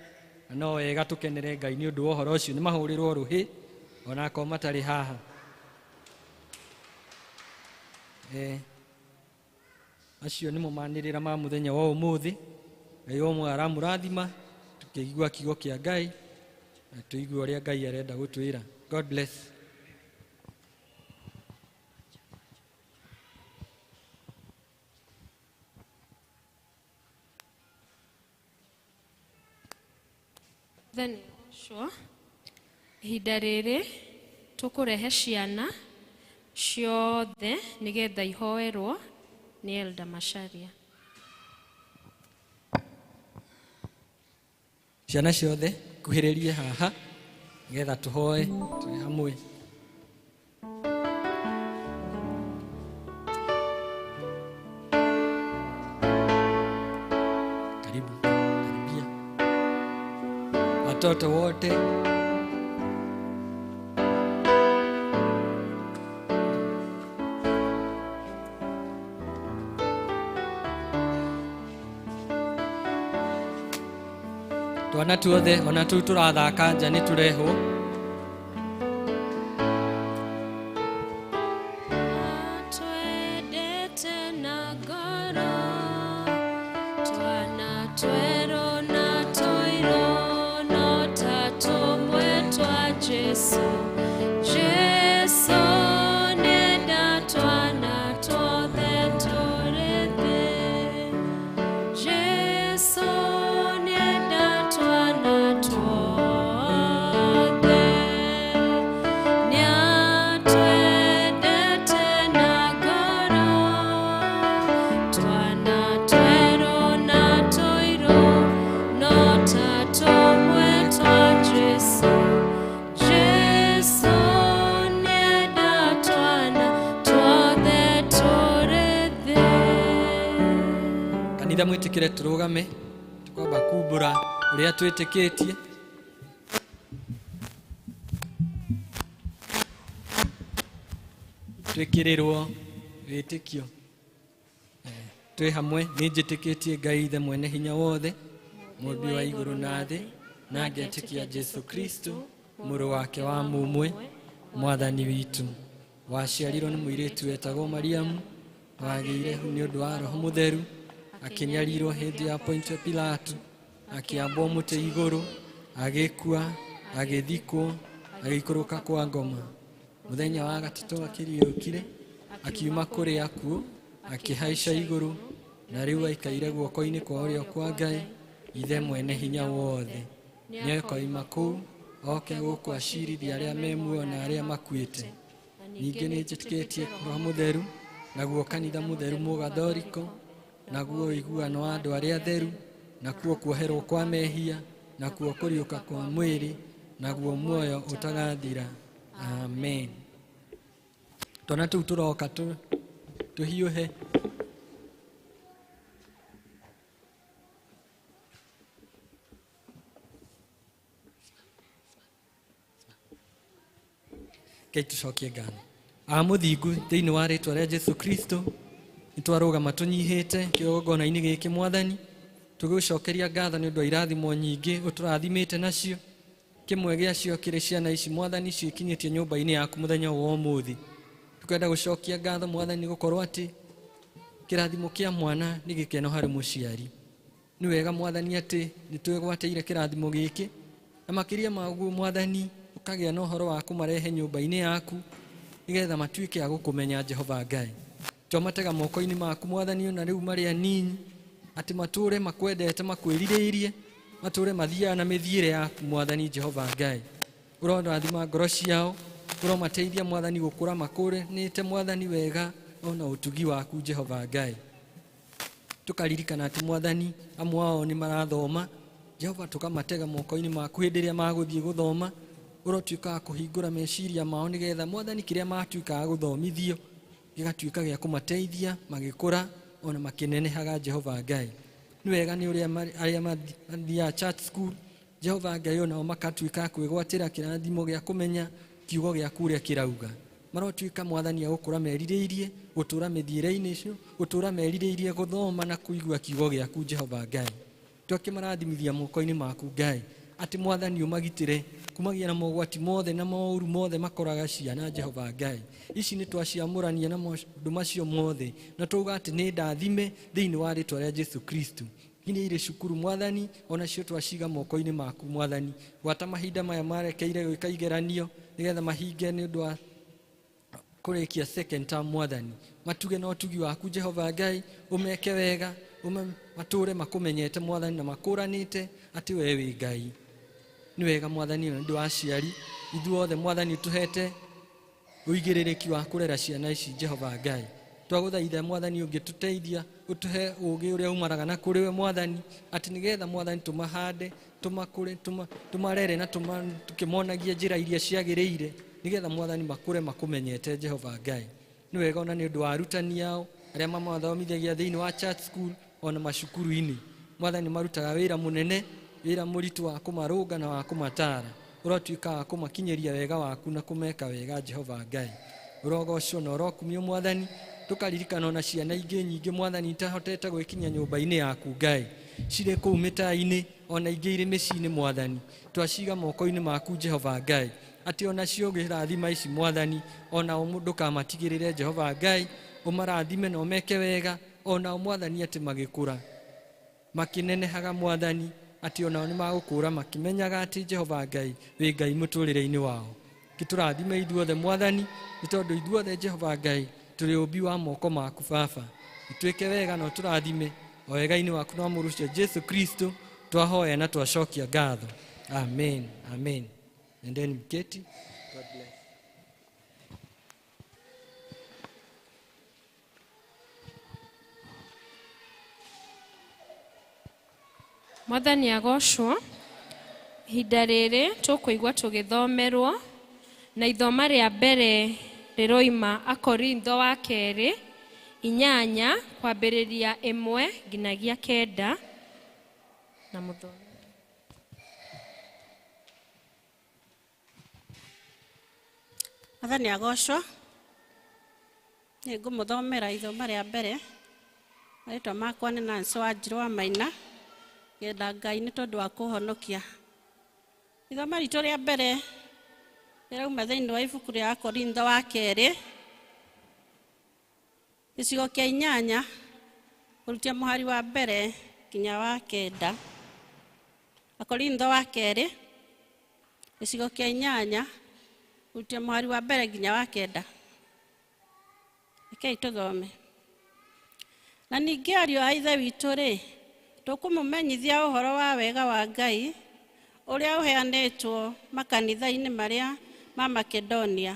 na no wega tũkenere Ngai nĩ ũndũ wa ũhoro ũcio. Nĩ mahũrĩrwo rũhĩ onakorwo matarĩ haha. Acio nĩmo manĩrĩra ma mũthenya wa ũmũthĩ. Ngai ũmwe aramũrathima tũkĩigua kiugo kĩa Ngai na tũigue ũrĩa Ngai arenda gũtwĩra. God bless. Then sure ihinda rĩrĩ tũkũrehe ciana ciothe nĩgetha ihoerwo nĩ Elder Macharia. Ciana ciothe kuhĩrĩrie haha nĩgetha tũhoe tũrĩ hamwe. Karibu, karibia watoto wote. Twana tuothe ona tu tũrathaka nja nĩ tũrehwo. Twendete na ngoro, twana twerũ na tũirũ, no ta tũmwe twa Jesũ. Jesũ nĩenda twana tuothe tũrĩ thĩ. Jesũ nĩenda twana tuothe. Nĩatwendete na ngoro, twana twerũ na tũirũ, no ta tũmwe twa Jesũ. Jesũ nĩenda twana tuothe tũrĩ thĩ. Kanitha mwĩtĩkĩre tũrũgame, tũkwamba kumbũra ũrĩa twĩtĩkĩtie. Twĩkĩrĩrwo wĩtĩkio. Twĩ hamwe nĩ njĩtĩkĩtie Ngai Ithe mwene hinya wothe, Mũmbi wa igũrũ na thĩ, na ngetĩkia Jesu Kristo, mũrũ wake wa mũmwe, mwathani witũ. Waciarirwo nĩ mũirĩtu wetagwo Mariamu, wagĩire hu nĩ ũndũ wa Roho Mũtheru, akĩnyarirwo hĩndĩ ya Pontio Pilato, akĩambwo mũtĩ igũrũ, agĩkua, agĩthikwo, agĩikũrũka kwa ngoma. Mũthenya wa gatatũ akĩriũkire, akiuma kũrĩ akuũ, akĩhaica igũrũ, na rĩu aikaire guoko-inĩ kwa ũrĩo kwa Ngai, Ithe mwene hinya wothe. Nĩakoima kũu, oke gũkũ acirithie arĩa me muoyo na arĩa makuĩte. Ningĩ nĩnjĩtĩkĩtie Roho Mũtheru, naguo kanitha mũtheru mũgathoriko, naguo ũiguano wa andũ arĩa atheru, nakuo kuoherwo kwa mehia, nakuo kũriũka kwa mwĩrĩ, naguo muoyo ũtagathira. Amen. Twana tũu tũroka tũhiũhe. Ngai tũcokie ngatho. A mũthingu thĩinĩ wa rĩtwa rĩa Jesu Kristo, nĩtwarũgama tũnyihĩte kĩgongona-inĩ gĩkĩ mwathani, tũgĩgũcokeria ngatho nĩ ũndũ wa irathimo nyingĩ ũtũrathimĩte nacio. Kĩmwe gĩacio kĩrĩ ciana ici mwathani ciĩkinyĩtie nyũmba-inĩ yaku mũthenya wa ũmũthĩ. Tũkwenda gũcokia ngatho mwathani gũkorwo atĩ kĩrathimo kĩa mwana nĩ gĩkeno harĩ mũciari. Nĩ wega mwathani atĩ nĩtwĩgwatĩire kĩrathimo gĩkĩ, na makĩria ma ũguo mwathani ũkagĩa na ũhoro wa kũmarehe nyũmba-inĩ yaku nĩgetha matuĩke a gũkũmenya Jehova Ngai. Twamatega moko-inĩ maku mwathani ona rĩu marĩ anini, atĩ matũre makwendete makwĩrirĩirie, matũre mathiaga na mĩthiĩre yaku mwathani Jehova Ngai. Ũrorathima ngoro ciao, ũromateithia mwathani gũkũra makũranĩte mwathani wega ona ũtugi waku Jehova Ngai. Tũkaririkana atĩ mwathani amwe ao nĩ marathoma, Jehova tũkamatega moko-inĩ maku hĩndĩ ĩrĩa magũthiĩ gũthoma, ũrotuĩka wa kũhingũra meciria mao nĩgetha mwathani kĩrĩa matuĩka a gũthomithio gĩgatuĩka gĩa kũmateithia magĩkũra ona makĩnenehaga Jehova Ngai. Nĩ wega nĩ ũrĩa arĩa mathiaga church school, Jehova Ngai onao makatuĩka a kwĩgwatĩra kĩrathimo gĩa kũmenya kiugo gĩaku ũrĩa kĩrauga. Marotuĩka mwathani a gũkũra merirĩirie gũtũra mĩthiĩre-inĩ icio, gũtũra merirĩirie gũthoma na kũigua kiugo gĩaku Jehova Ngai. Twakĩmarathimithia moko-inĩ maku Ngai, atĩ mwathani ũmagitĩre kumagia na mogwati mothe na maũru mothe makoraga ciana Jehova Ngai. Ici nĩ twaciamũrania na maũndũ macio mothe, na twauga atĩ nĩ ndathime thĩinĩ wa rĩtwa rĩa Jesu Kristo. Nginya irĩ cukuru mwathani, onacio twaciga moko-inĩ maku mwathani. Gwata mahinda maya marekeire gwĩka igeranio nĩgetha mahinge nĩ ũndũ wa kũrĩkia second term mwathani. Matuge na ũtugi waku Jehova Ngai, ũmeke wega, matũre makũmenyete mwathani na makũranĩte atĩ we wĩ Ngai. Nĩ wega mwathani nĩ ũndũ wa aciari ithuothe mwathani ũtũhete ũigĩrĩrĩki wa kũrera ciana ici Jehova Ngai. Twagũthaitha mwathani ũngĩtũteithia ũtũhe ũũgĩ ũrĩa umanaga na kũrĩ we mwathani, atĩ nĩgetha mwathani tũmahande, tũmakũre, tũmarere na tũkĩmonagia njĩra iria ciagĩrĩire nĩgetha mwathani makũre makũmenyete Jehova Ngai. Nĩ wega ona nĩ ũndũ wa arutani ao arĩa mamathomithagia thĩinĩ wa church school ona macukuru-inĩ. Mwathani marutaga wĩra mũnene, wĩra mũritũ wa kũmarũnga na wa kũmatara. Ũrotuĩka wa kũmakinyĩria wega waku na kũmeka wega Jehova Ngai. Ũrogocwo na ũrokumio mwathani. Tũkaririkana ona ciana ingĩ nyingĩ mwathani itahotete gwĩkinyia nyũmba-inĩ yaku Ngai, cirĩ kũu mĩtaa-inĩ ona ingĩ irĩ mĩciĩ-inĩ mwathani. Twaciga moko-inĩ maku Jehova Ngai, atĩ onacio ũngĩrathima ici mwathani, onao ndũkamatigĩrĩre Jehova Ngai, ũmarathime na ũmeke wega, onao mwathani atĩ magĩkũra makĩnenehaga mwathani, atĩ onao nĩmagũkũra makĩmenyaga atĩ Jehova Ngai wĩ Ngai mũtũrĩre-inĩ wao. Kĩtũrathime ithuothe mwathani, nĩ tondũ ithuothe Jehova Ngai tũrĩ ũmbi wa moko maku Baba. Ũtuĩke wega na ũtũrathime o wega-inĩ waku na wa mũrũ ũcio Jesu Kristo, twahoya na twacokia ngatho. Amen, amen. Endeni mketi. God bless. Mwathani agocwo. Ihinda rĩrĩ tũkũigua tũgĩthomerwo na ithoma rĩa mbere rĩroima Akorintho wa kerĩ 8 kwambĩrĩria 1 nginyagia 9 na mũthome. Mwathani agocwo. Nĩ ngũmũthomera ithoma rĩa mbere. Marĩtwa makwa nĩ Nancy Wanjirũ wa Maina. Ngenda Ngai nĩ tondũ wa kũhonokia. Ithoma ritũ rĩa mbere rĩrauma thĩinĩ wa ibuku rĩa Korintho wa kerĩ gĩcigo kĩa 8 kũrutia mũhari wa mbere nginya wa 9. Akorintho wa kerĩ gĩcigo kĩa 8 kũrutia mũhari wa mbere nginya wa 9. Rekei tũthome. Na ningĩ ariũ a Ithe witũ rĩ, tũkũmũmenyithia ũhoro wa wega wa Ngai ũrĩa ũheanĩtwo makanitha-inĩ marĩa ma Makedonia.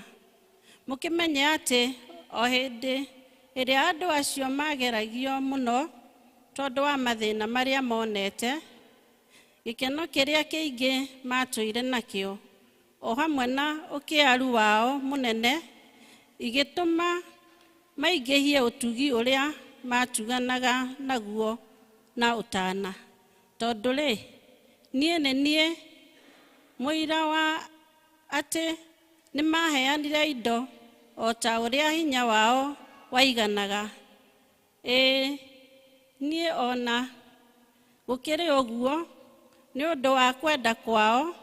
Mũkĩmenye atĩ o hĩndĩ ĩrĩa andũ acio mageragio mũno tondũ wa mathĩna marĩa monete, gĩkeno kĩrĩa kĩingĩ matũire nakĩo, o hamwe na ũkĩaru wao mũnene, igĩtũma maingĩhie ũtugi ũrĩa matuganaga naguo na ũtana. Tondũ rĩ, niĩ nĩ niĩ mũira wa atĩ nĩmaheanire indo o ta ũrĩa hinya wao waiganaga. Ĩĩ, niĩ ona gũkĩrĩ ũguo nĩ ũndũ wa kwenda kwao,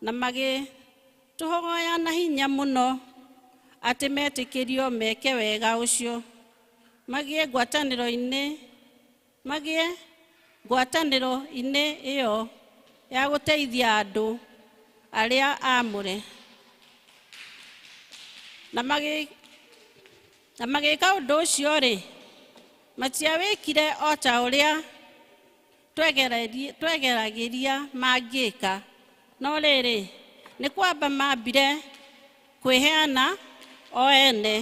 na magĩtũhoya na hinya mũno atĩ metĩkĩrio meke wega ũcio, magĩe ngwatanĩro-inĩ ĩyo ya gũteithia andũ arĩa aamũre. Na magĩka ũndũ ũcio rĩ, matiawĩkire o ta ũrĩa twegeragĩria mangĩka, no rĩrĩ, nĩ kwamba mambire kwĩheana o ene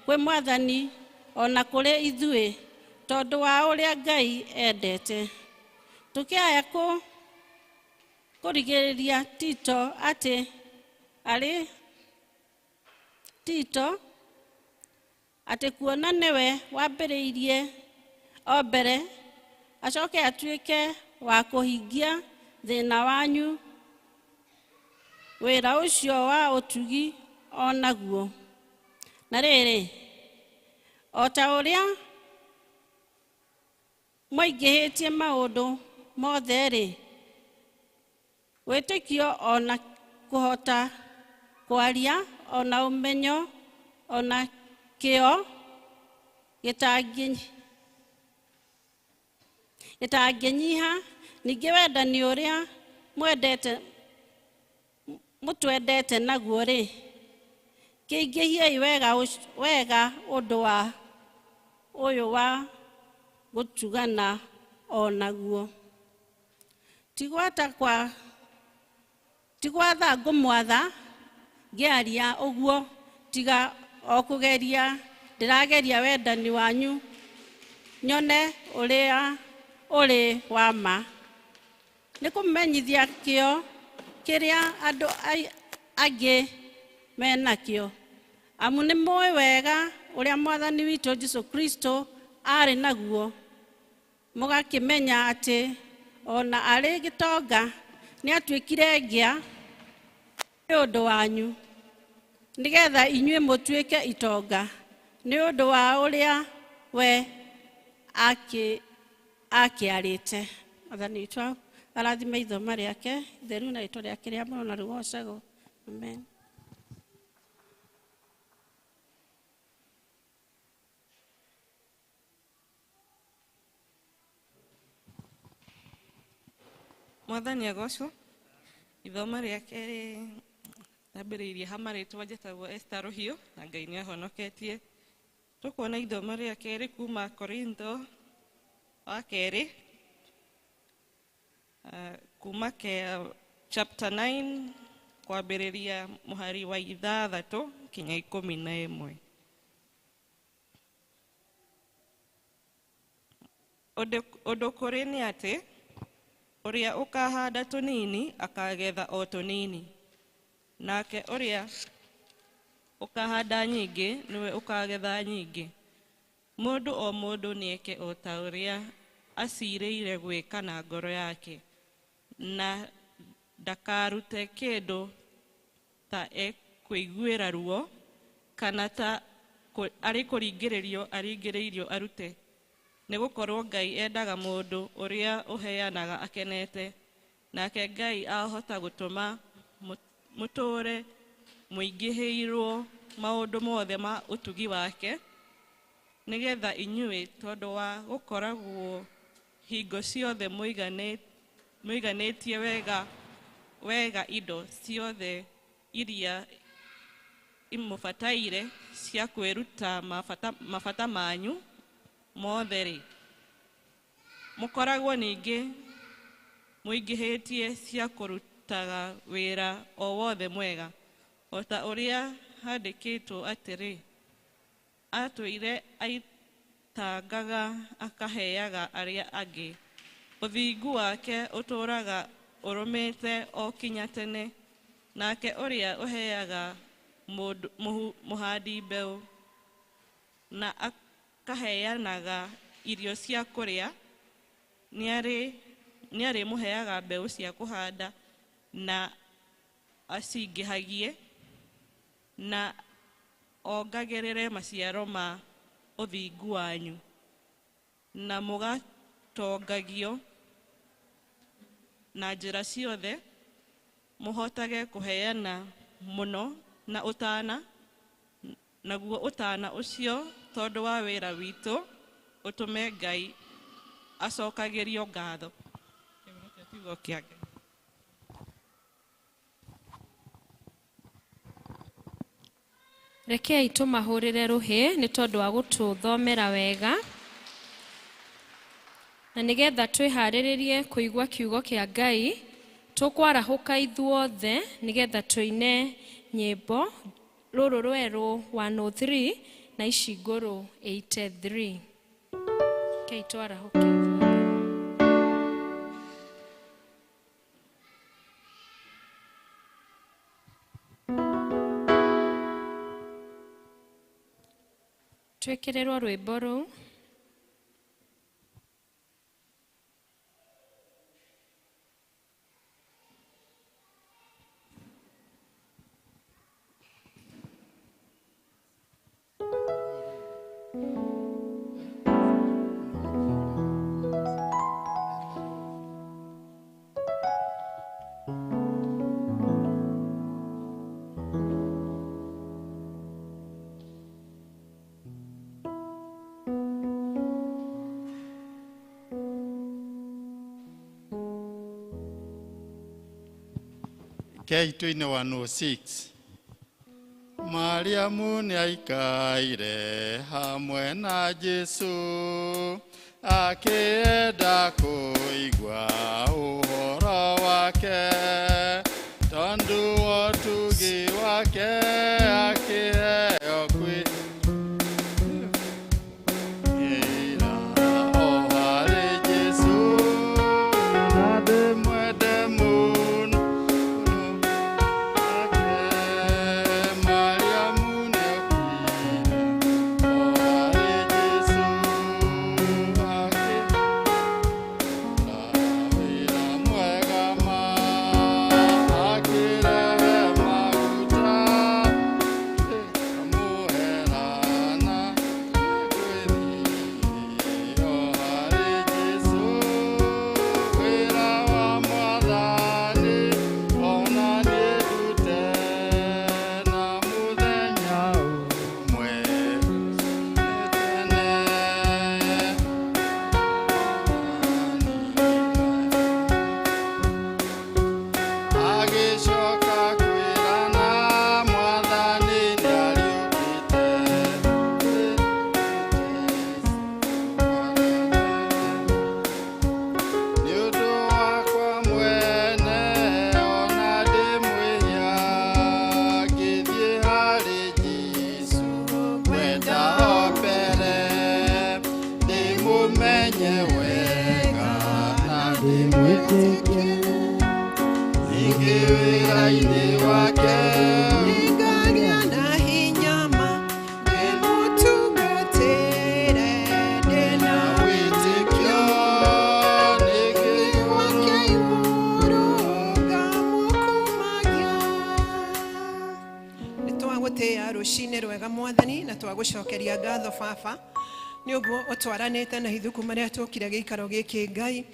kwĩ Mwathani ona kũrĩ ithuĩ tondũ wa ũrĩa Ngai endete. Tũkĩaya kũrigĩrĩria Tito atĩ arĩ Tito atĩ kuona nĩwe wambĩrĩirie o mbere acoke atuĩke wa kũhingia thĩna wanyu wĩra ũcio wa ũtugi o naguo. Na rĩrĩ, o ta ũrĩa mwaingĩhĩtie maũndũ mothe-rĩ, wĩtĩkio ona kũhota kwaria ona ũmenyo ona kĩo gĩtangĩnyiha, ningĩ wendani ũrĩa mũtwendete naguo-rĩ, kĩingĩhiei wega ũndũ wa ũyũ wa gũtugana o naguo. Ti gwatha ngũmwatha ngĩaria ũguo, tiga o kũgeria ndĩrageria wendani wanyu nyone ũrĩa ũrĩ wa ma. Nĩ kũmenyithia kĩo kĩrĩa andũ angĩ menakĩo, amu nĩ mũĩ wega ũrĩa Mwathani witũ Jesũ Kristo arĩ naguo, mũgakĩmenya atĩ ona arĩ gĩtonga nĩatuĩkire ngĩa nĩ ũndũ wanyu, nĩgetha inyuĩ mũtuĩke itonga nĩ ũndũ wa ũrĩa we akĩarĩte. Mwathani witũ arathime ithoma rĩake itheru na rĩtwa rĩake rĩamũrwo na rĩgocagwo. Amen. Mwathani agocwo. Ithoma rĩa kerĩ rĩambĩrĩirie ha marĩtwa njĩtagwo Esther Rũhiũ na Ngai nĩ ahonoketie. Tũkuona ithoma rĩa kerĩ kuma Korintho wa kerĩ kuma chapter 9 kwambĩrĩria mũhari wa 6 kinya 11. Ũndũ kũrĩ nĩ atĩ ũrĩa ũkahanda tũnini akagetha o tũnini, nake ũrĩa ũkahanda nyingĩ nĩwe ũkagetha nyingĩ. Mũndũ o mũndũ nĩeke o ta ũrĩa acirĩire gwĩka na ngoro yake, na ndakarute kĩndũ ta ekũiguĩra ruo kana ta arĩ kũringĩrĩrio aringĩrĩirio arute, Nĩ gũkorwo Ngai endaga mũndũ ũrĩa ũheanaga akenete. Nake Ngai ahota gũtũma mũtũũre mũingĩhĩirwo maũndũ mothe ma ũtugi wake, nĩgetha inyuĩ tondũ wa gũkoragwo hingo ciothe mũiganĩtie wega wega indo ciothe iria imũbataire cia kwĩruta mabata manyu mothe-rĩ, mũkoragwo ningĩ mũingĩhĩtie cia kũrutaga wĩra o wothe mwega, o ta ũrĩa handĩkĩtwo atĩrĩ, atũire aitangaga akaheaga arĩa angĩ, ũthingu wake ũtũũraga ũrũmĩte o kinya tene, nake ũrĩa ũheaga mũhandi mbeũ na akaheanaga irio cia kũrĩa, nĩarĩmũheaga mbeũ cia kũhanda na acingĩhagie na ongagĩrĩre maciaro ma ũthingu wanyu, na mũgatongagio na njĩra ciothe mũhotage kũheana mũno na ũtana, naguo ũtana ũcio tondũ wa wĩra witũ ũtũme Ngai acokagĩrio ngatho. Kĩu nĩkĩo kiugo kĩa Ngai. Rekei tũmahũrĩre rũhĩ nĩ tondũ wa gũtũthomera wega, na nĩgetha twĩharĩrĩrie kũigua kiugo kĩa Ngai, tũkwarahũka ithuothe nĩgetha tũine nyĩmbo rũrũ rwerũ 103 na ici ngũrũ 83. Rekei twarahũke ithuothe. Twĩkĩrĩrwo rwĩmbo rũu. Kei tuine 106. Mariamu nĩaikaire hamwe na Jesũ, akĩenda kũigua ũhoro wake, tondũ wa ũtugi wake akĩheo kwĩra o harĩ Jesũ, na ndĩmwende mũno. Mariamu nĩokire o harĩ Jesũ, akĩra wĩra mwega ma, akĩrehe maguta amũherana kwĩthio harĩ Jesũ, wĩra wa Mwathani ona niĩ ndute, na mũthenya ũmwe tene. Agĩcoka kwĩrana Mwathani nĩariũkĩte. Nĩ ũndũ wakwa mwene ona ndĩ mwĩhia, ngĩthiĩ harĩ Jesũ kwenda o mbere, ndĩmũmenye wega na ndĩmwĩtĩkie, ningĩ wĩra-inĩ wake Nĩngagĩa na hinya ma ndĩmũtungatĩre ndĩna wĩtĩkio, ningĩ wake igũrũ ngamũkumagia. Nĩ twagũtĩĩa rũcinĩ rwega Mwathani, na twagũcokeria ngatho Baba, Nĩ ũguo ũtwaranĩte na ithuĩ kuma rĩrĩa twokire gĩikaro gĩkĩ. Ngai,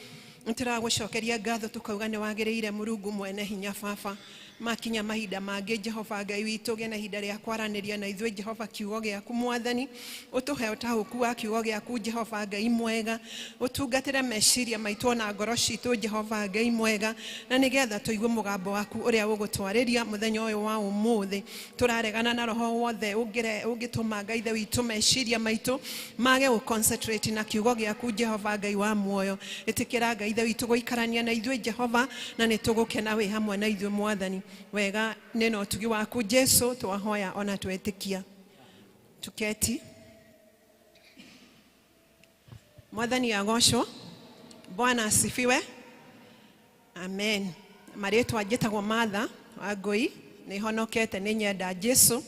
nĩtũragũcokeria ngatho, tũkauga nĩ wagĩrĩire, Mũrungu mwene hinya. Baba, makinya mahinda mangĩ, Jehova Ngai witũ, ũgĩe na ihinda rĩa kwaranĩria na ithuĩ, Jehova. Kiugo gĩaku, Mwathani, ũtũhe ũtaũku wa kiugo gĩaku. Jehova Ngai mwega, ũtungatĩre meciria maitũ ona ngoro citũ, Jehova Ngai mwega, na nĩgetha tũigue mũgambo waku ũrĩa ũgũtwarĩria mũthenya ũyũ wa ũmũthĩ. Tũraregana na roho wothe ũngĩtũma, Ngai Ithe witũ, meciria maitũ mage gũ concentrate na kiugo gĩaku. Jehova Ngai wa muoyo, ĩtĩkĩra, Ngai Ithe witũ, gũikarania na ithuĩ, Jehova, na nĩ tũgũkena wĩ hamwe na ithuĩ. Mwathani, wega nĩ na ũtugi waku, Jesu, twahoya ona twetĩkia. Tuketi. Mwathani agocwo. Bwana asifiwe. Amen. Marĩtwa njĩtagwo Martha Wangũi, nĩ honokete, nĩ nyenda Jesu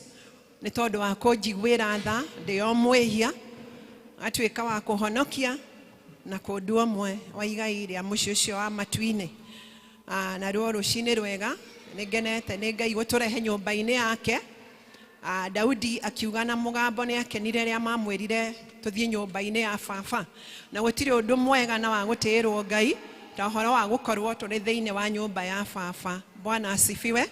nĩ tondũ wa kũnjiguĩra tha ndĩ o mwĩhia, atuĩka wa kũhonokia na kũndua ũmwe wa igai rĩa mũciĩ ũcio wa matu-inĩ. Naruo rũcinĩ rwega, nĩ ngenete nĩ Ngai gũtũrehe nyũmba-inĩ yake. Daudi akiuga na mũgambo nĩ akenire rĩrĩa mamwĩrire tũthiĩ nyũmba-inĩ ya baba, na gũtirĩ ũndũ mwega na wa gũtĩĩrwo Ngai ta ũhoro wa gũkorwo tũrĩ thĩinĩ wa nyũmba ya baba. Bwana asifiwe.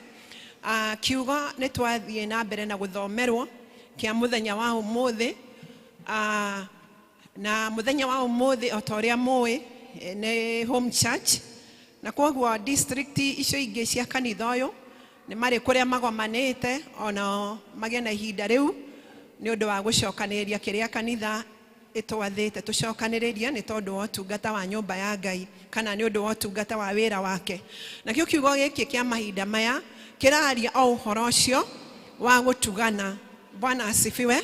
Kiugo nĩ twathiĩ na mbere na gũthomerwo kĩa mũthenya wa ũmũthĩ. Na mũthenya wa ũmũthĩ, o ta ũrĩa mũĩ, nĩ home church, na koguo district icio ingĩ cia kanitha ũyũ nĩ marĩ kũrĩa magomanĩte, onao magĩe na ihinda rĩu nĩ ũndũ wa gũcokanĩrĩria kĩrĩa kanitha ĩtwathĩte tũcokanĩrĩrie nĩ tondũ wa ũtungata wa nyũmba ya Ngai kana nĩ ũndũ wa ũtungata wa wĩra wake. Nakĩo kiugo gĩkĩ kĩa mahinda maya kĩraria o ũhoro ũcio wa gũtugana. Bwana asifiwe.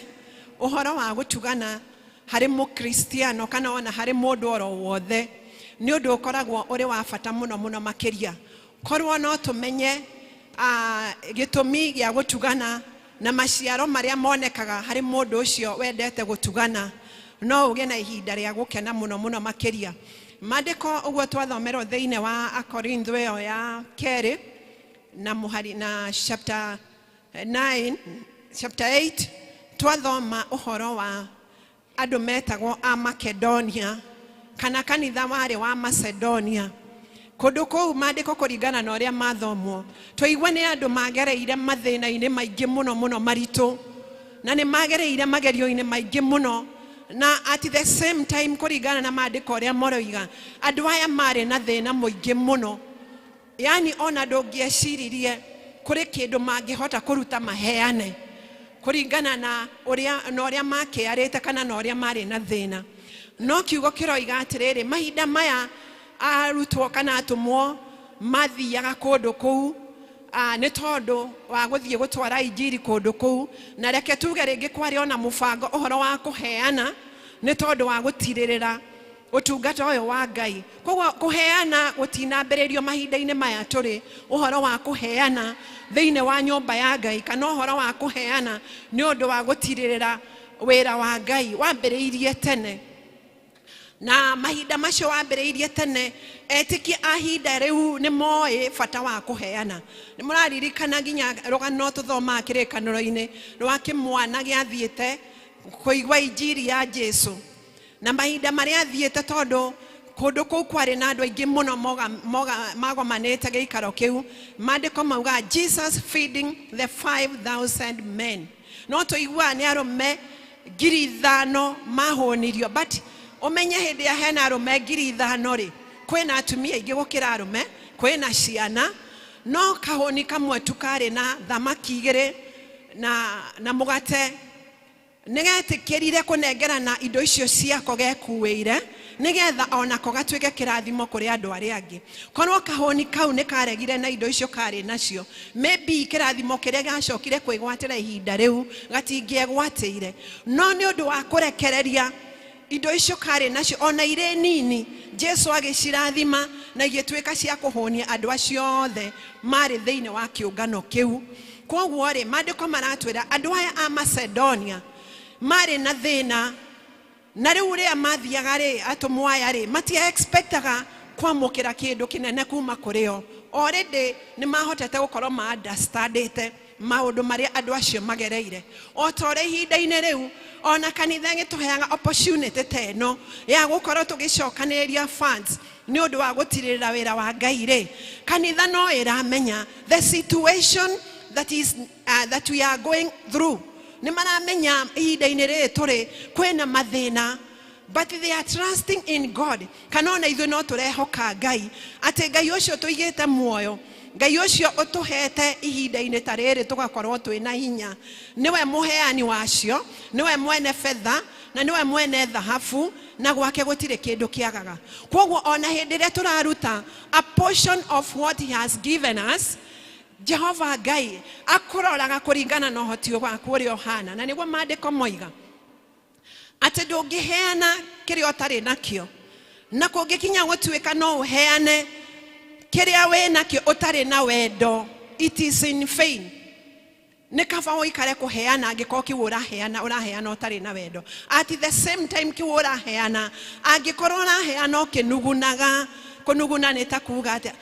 Ũhoro wa gũtugana harĩ mũkristiano kana ona harĩ mũndũ oro wothe nĩ ũndũ ũkoragwo ũrĩ wa bata mũno mũno makĩria. Korwo no tũmenye gĩtũmi gĩa gũtugana na maciaro marĩa monekaga harĩ mũndũ ũcio wendete gũtugana, no ũgĩe na ihinda rĩa gũkena mũno mũno makĩria. Maandĩko ũguo twathomerwo thĩinĩ wa Akorintho ĩyo ya kerĩ na mũhari na chapter 9, chapter 8, twathoma ũhoro wa andũ metagwo a Makedonia kana kanitha warĩ wa Macedonia kũndũ kũu. Maandĩko kũringana na ũrĩa mathomwo, twaigua nĩ andũ magereire mathĩna-inĩ maingĩ mũno mũno maritũ, na nĩ magereire magerio-inĩ maingĩ mũno, na at the same time, kũringana na maandĩko ũrĩa maroiga, andũ aya marĩ na thĩna mũingĩ mũno, yani ona ndũngĩeciririe kũrĩ kĩndũ mangĩhota kũruta maheane kũringana na ũrĩa na ũrĩa makĩarĩte kana na ũrĩa marĩ na thĩna. No kiugo kĩroiga atĩrĩrĩ, mahinda maya arutwo kana atũmwo mathiaga kũndũ kũu nĩ tondũ wa gũthiĩ gũtwara injiri kũndũ kũu, na reke tuge rĩngĩ kwarĩ ona mũbango ũhoro wa kũheana nĩ tondũ wa gũtirĩrĩra ũtungata ũyũ wa Ngai. Koguo kũheana gũtinambĩrĩrio mahinda-inĩ maya tũrĩ. Ũhoro wa kũheana thĩinĩ wa nyũmba ya Ngai kana ũhoro wa kũheana nĩ ũndũ wa gũtirĩrĩra wĩra wa Ngai wambĩrĩirie tene, na mahinda macio wambĩrĩirie tene, etĩkia a ihinda rĩu nĩ moĩ bata wa kũheana. Nĩ mũraririkana nginya rũgano tũthomaga kĩrĩkanĩro-inĩ rwa kĩmwana gĩathiĩte kũigua injiri ya Jesu, na mahinda marĩa athiĩte, tondũ kũndũ kũu kwarĩ na andũ aingĩ mũno magomanĩte gĩikaro kĩu, maandĩko mauga Jesus feeding the 5000 men. No tũiguaga nĩ arũme 5,000 mahũnirio, but ũmenye hĩndĩ ya hena arũme 5,000 rĩ, kwĩna atumia aingĩ gũkĩra arũme, kwĩna ciana, no kahũni kamwe tu karĩ na thamaki igĩrĩ na mũgate nĩgetĩkĩrire kũnengerana indo icio ciako gekuĩire nĩgetha onako gatuĩke kĩrathimo kũrĩ andũ arĩa angĩ. Korwo kahũni kau nĩ karegire na indo icio karĩ nacio, maybe kĩrathimo kĩrĩa gĩacokire kwĩgwatĩra ihinda rĩu gatingĩegwatĩire. No nĩ ũndũ wa kũrekereria indo icio karĩ nacio ona irĩ nini, Jesu agĩcirathima na igĩtuĩka cia kũhũnia andũ acio othe marĩ thĩinĩ wa kĩũngano kĩu. Koguo rĩ, maandĩko maratwĩra andũ aya a Macedonia marĩ na thĩna, na rĩu rĩrĩa mathiaga rĩ, atũmwo aya rĩ, matia expectaga kwamũkĩra kĩndũ kĩnene kuma kũrĩ o. Already nĩ mahotete gũkorwo ma understandĩte maũndũ marĩa andũ acio magereire. O ta ũrĩa ihinda-inĩ rĩu ona kanitha ĩgĩtũheaga opportunity ta ĩno ya gũkorwo tũgĩcokanĩrĩria funds nĩ ũndũ wa gũtirĩrĩra wĩra wa Ngai rĩ, kanitha no ĩramenya the situation that is that we are going through. Nĩ maramenya ihinda-inĩ rĩrĩ tũrĩ kwĩna mathĩna, but they are trusting in God. Kana ona ithuĩ no tũrehoka Ngai atĩ Ngai ũcio tũigĩte muoyo, Ngai ũcio ũtũhete ihinda-inĩ ta rĩrĩ tũgakorwo twĩna hinya, nĩwe mũheani wacio, nĩwe mwene betha na nĩwe mwene thahabu, na gwake gũtirĩ kĩndũ kĩagaga. Kwoguo ona hĩndĩ ĩrĩa tũraruta a portion of what he has given us, Jehova Ngai akũroraga kũringana na ũhoti waku ũrĩa ũhana. Na nĩguo maandĩko moiga atĩ ndũngĩheana kĩrĩa ũtarĩ nakĩo, na kũngĩkinya gũtuĩka no ũheane kĩrĩa wĩ nakĩo ũtarĩ na wendo, it is in vain. Nĩ kaba ũikare kũheana angĩkorwo kĩu ũraheana ũraheana ũtarĩ na wendo. At the same time kĩu ũraheana angĩkorwo ũraheana ũkĩnugunaga, kũnuguna nĩ ta kuga atĩa,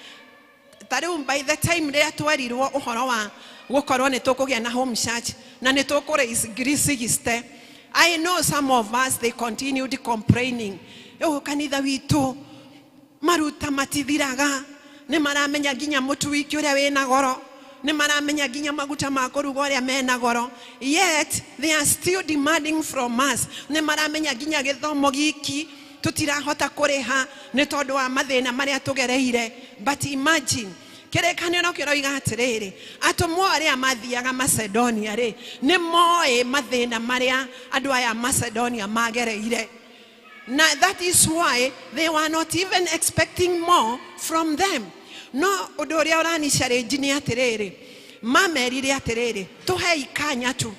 ta rĩu by the time rĩrĩa twerirwo ũhoro wa gũkorwo nĩ tũkũgĩa na home church na nĩ tũkũ raise 60,000, I know some of us, they continued complaining, ũyũ kanitha witũ maruta matithiraga, nĩ maramenya nginya mũtu wiki ũrĩa wĩna goro, nĩ maramenya nginya maguta ma kũruga ũrĩa mena goro, yet they are still demanding from us. Nĩ maramenya nginya gĩthomo giki tũtirahota kũrĩha nĩ tondũ wa mathĩna marĩa tũgereire. But imagine, kĩrĩkanĩro kĩroiga atĩrĩrĩ, atũmwo arĩa mathiaga Macedonia rĩ, nĩ moĩ mathĩna marĩa andũ aya a Macedonia magereire, na that is why they were not even expecting more from them. No ũndũ ũrĩa ũrani challenge nĩ atĩrĩrĩ, mamerire atĩrĩrĩ, tũhei kanya tu,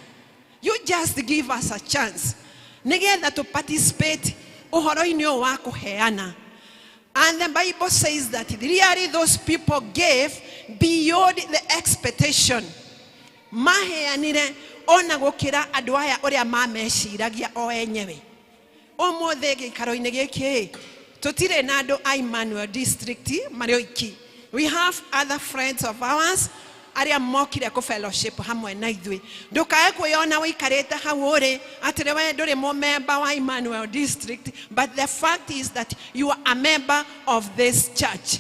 you just give us a chance nĩgetha tũ participate ũhoro-inĩ ũyũ wa kũheana. And the Bible says that really those people gave beyond the expectation. Maheanire ona gũkĩra andũ aya ũrĩa mameciragia o enyewe. Ũmũthĩ gĩikaro-inĩ gĩkĩ tũtirĩ na andũ a Emmanuel District marĩ oiki. We have other friends of ours arĩa mokire kũ fellowship hamwe na ithuĩ. Ndũkae kwĩyona ũikarĩte hau ũrĩ atĩrĩ we ndũrĩ mũmemba wa Emmanuel District, but the fact is that you are a member of this church.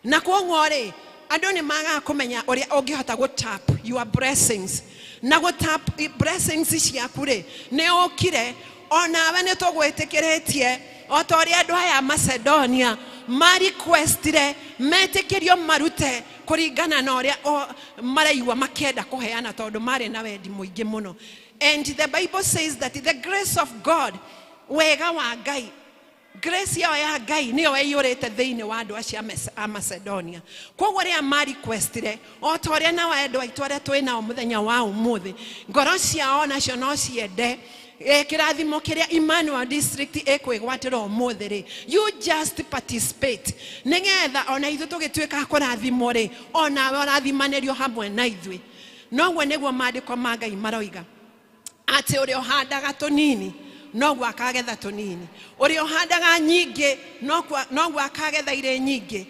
Na kwoguo rĩ, andũ nĩ magaga kũmenya ũrĩa ũngĩhota gũ tap your blessings. Na gũ tap blessings ciaku rĩ, nĩ ũkire onawe nĩ tũgwĩtĩkĩrĩtie o ta ũrĩa andũ aya a Macedonia ma requestire metĩkĩrio marute kũringana na ũrĩa maraigua makĩenda kũheana, tondũ marĩ na wendi mũingĩ mũno. And the Bible says that the grace of God, wega wa Ngai, grace yao ya Ngai nĩyo ĩiyũrĩte thĩinĩ wa andũ acio a Macedonia. Kwoguo rĩrĩa ma requestire, o ta ũrĩa nao andũ aitũ arĩa twĩ nao mũthenya wa ũmũthĩ, ngoro ciao nacio no ciende kĩrathimo kĩrĩa Emmanuel District ĩkwĩgwatĩra ũmũthĩ rĩ, you just participate nĩgetha ona ithuĩ tũgĩtuĩka kũrathimwo rĩ, onawe ũrathimanĩrio hamwe na ithuĩ. Noguo nĩguo maandĩko ma Ngai maroiga atĩ ũrĩa ũhandaga tũnini noguo akagetha tũnini, ũrĩa ũhandaga nyingĩ noguo akagetha irĩ nyingĩ.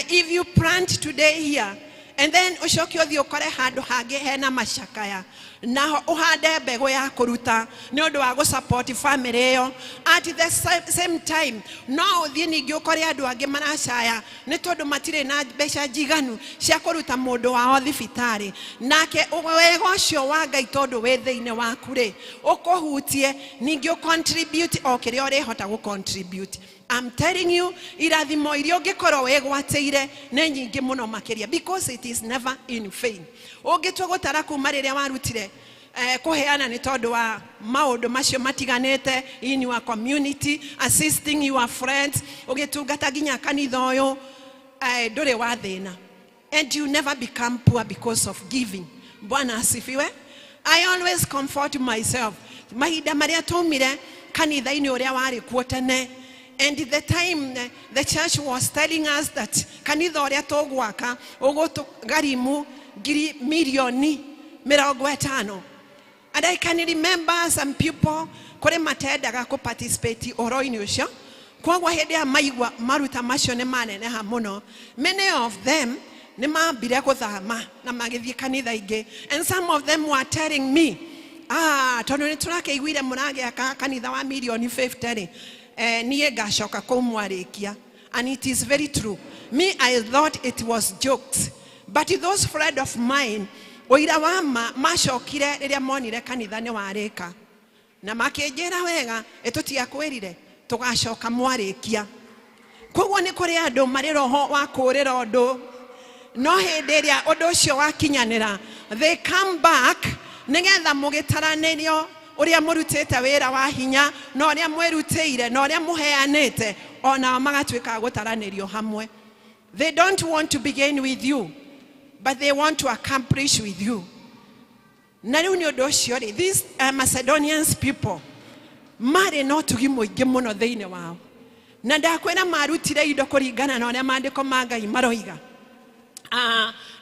If you plant today here and then ũcoke ũthiĩ ũkore handũ hangĩ hena macakaya, naho ũhande mbegũ ya kũruta nĩ ũndũ wa gũsupport family ĩyo, at the same time no ũthiĩ ningĩ ũkore andũ angĩ maracaya nĩ tondũ matirĩ na mbeca njiganu cia kũruta mũndũ wao thibitarĩ, nake wega ũcio wa Ngai tondũ wĩ thĩinĩ waku rĩ, ũkũhutie ningĩ ũcontribute o kĩrĩa ũrĩhota gũcontribute. I'm telling you, irathimo iria ũngĩkorwo wĩgwatĩire nĩ nyingĩ mũno makĩria, because it is never in vain. Ũngĩtua gũtara kuma rĩrĩa warutire kũheana nĩ tondũ wa maũndũ macio matiganĩte in your community, assisting your friends, ũgĩtungata nginya kanitha ũyũ, ndũrĩ wa thĩna. And you never become poor because of giving. Bwana asifiwe. I always comfort myself. Mahinda marĩa twaumire kanitha-inĩ ũrĩa warĩ kuo tene, and the time the church was telling us that kanitha ũrĩa tũgwaka ũgũtũgarimu ngiri mirioni 50. And I can remember some people kũrĩ matendaga kũ participate ũhoro-inĩ ũcio, Koguo hĩndĩ ĩrĩa maigua maruta macio nĩ maneneha mũno, many of them nĩ mambire gũthama na magĩthiĩ kanitha ingĩ. And some of them were telling me, ah, tondũ nĩ tũrakĩiguire mũragĩaka kanitha wa mirioni 50 rĩ, niĩ ngacoka kũu mwarĩkia. And it is very true. Me, I thought it was jokes, but those friend of mine, ũira wa ma, macokire rĩrĩa monire kanitha nĩ warĩka, na makĩnjĩra wega, ĩtũtiakwĩrire tũgacoka mwarĩkia. Koguo nĩ kũrĩ andũ marĩ roho wa kũũrĩra ũndũ, no hĩndĩ ĩrĩa ũndũ ũcio wakinyanĩra, they come back nĩgetha mũgĩtaranĩrio ũrĩa mũrutĩte wĩra wa hinya na ũrĩa mwĩrutĩire na ũrĩa mũheanĩte, onao magatuĩka a gũtaranĩrio hamwe. They don't want to begin with you, but they want to accomplish with you. Na rĩu nĩ ũndũ ũcio rĩ, these Macedonians people marĩ na ũtugi mũingĩ mũno thĩinĩ wao, na ndakwĩra marutire indo kũringana na ũrĩa maandĩko ma Ngai maroiga.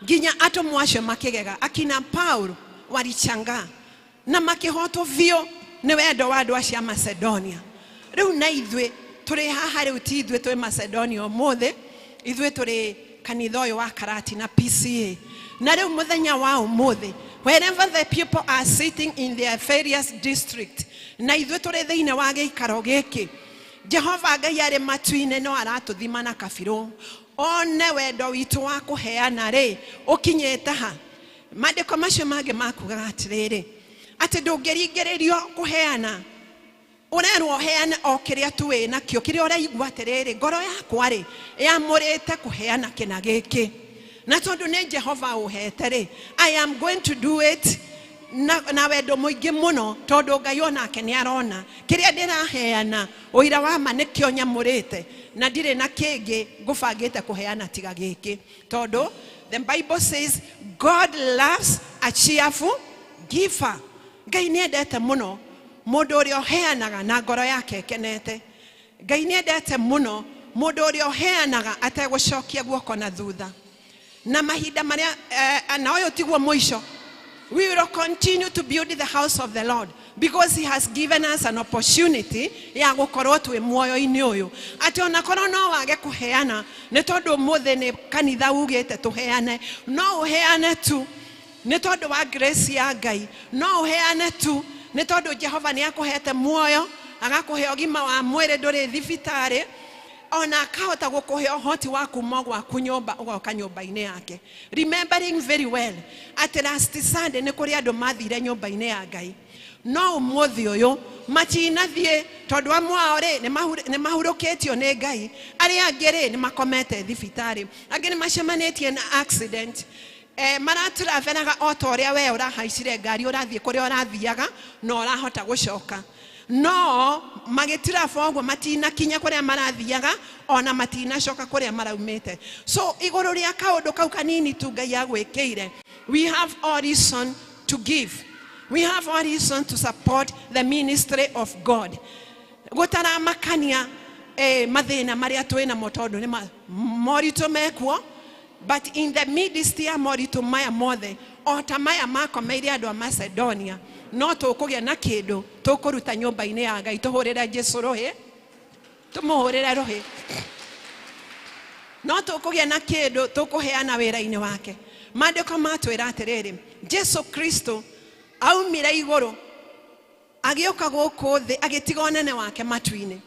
Nginya atũmwo acio makĩgega, akina Paul walichangaa na makĩhotwo biũ nĩ wendo wa andũ acio a Macedonia. Rĩu na ithuĩ tũrĩ haha rĩu, ti ithuĩ twĩ Macedonia ũmũthĩ, ithuĩ tũrĩ kanitha ũyũ wa Karatina PCA. Na rĩu mũthenya wa ũmũthĩ, wherever the people are sitting in their various district, na ithuĩ tũrĩ thĩinĩ wa gĩikaro gĩkĩ, Jehova Ngai arĩ matu-inĩ no aratũthima na kabirũ, one wendo witũ wa kũheana rĩ ũkinyĩte ha. Maandĩko macio mangĩ makugaga atĩrĩrĩ, atĩ ndũngĩringĩrĩrio kũheana, ũrerwo ũheane o kĩrĩa tu wĩ nakĩo, kĩrĩa ũraigua atĩrĩrĩ, ngoro yakwa rĩ yamũrĩte kũheana kĩna gĩkĩ, na tondũ nĩ Jehova ũhete rĩ, I am going to do it na wendo mũingĩ mũno, tondũ Ngai onake nĩ arona kĩrĩa ndĩraheana, ũira wa ma nĩkĩo nyamũrĩte, na ndirĩ na kĩngĩ ngũbangĩte kũheana tiga gĩkĩ, tondũ the Bible says God loves a cheerful giver. Ngai nĩ endete mũno mũndũ ũrĩa ũheanaga na ngoro yake ĩkenete. Ngai nĩ endete mũno mũndũ ũrĩa ũheanaga ategũcokia guoko na thutha. Na mahinda marĩa na ũyũ tiguo mũico, we will continue to build the house of the Lord because he has given us an opportunity ya gũkorwo twĩ muoyo-inĩ ũyũ, atĩ onakorwo no wage kũheana nĩ tondũ ũmũthĩ nĩ kanitha ugĩte tũheane, no ũheane tu nĩ tondũ wa grace ya Ngai, no ũheane tu nĩ tondũ Jehova nĩ akũhete muoyo, agakũhe ũgima wa mwĩrĩ, ndũrĩ thibitarĩ, ona akahota gũkũhe ũhoti wa kuma gwaku nyũmba ũgoka nyũmba-inĩ yake. Remembering very well atĩ last Sunday nĩ kũrĩ andũ mathire nyũmba-inĩ ya Ngai, no ũmũthĩ ũyũ matinathiĩ, tondũ amwe ao rĩ nĩ mahurũkĩtio nĩ Ngai, arĩa angĩ rĩ nĩ makomete thibitarĩ, angĩ nĩ macemanĩtie na accident, maratraveraga o ta ũrĩa we ũrahaicire ngari ũrathiĩ kũrĩa ũrathiaga na ũrahota gũcoka, no magĩtiraba ũguo matinakinya kũrĩa marathiaga, ona matinacoka kũrĩa maraumĩte. So igũrũ rĩa kaũndũ kau kanini tu Ngai agwĩkĩire, we have all reason to give, we have all reason to support the ministry of God. Gũtaramakania mathĩna marĩa twĩ namo, tondũ nĩ moritũ mekuo, but in the midst ya moritũ maya mothe, o ta maya makomeire andũ a Macedonia, no tũkũgĩa na kĩndũ tũkũruta nyũmba-inĩ ya Ngai. Tũhũrĩre Jesu rũhĩ, tũmũhũrĩre rũhĩ. No tũkũgĩa na kĩndũ tũkũheana wĩra-inĩ wake. Maandĩko matwĩra atĩrĩrĩ, Jesu Kristo aumire igũrũ agĩũka gũkũ thĩ, agĩtiga ũnene wake matu-inĩ.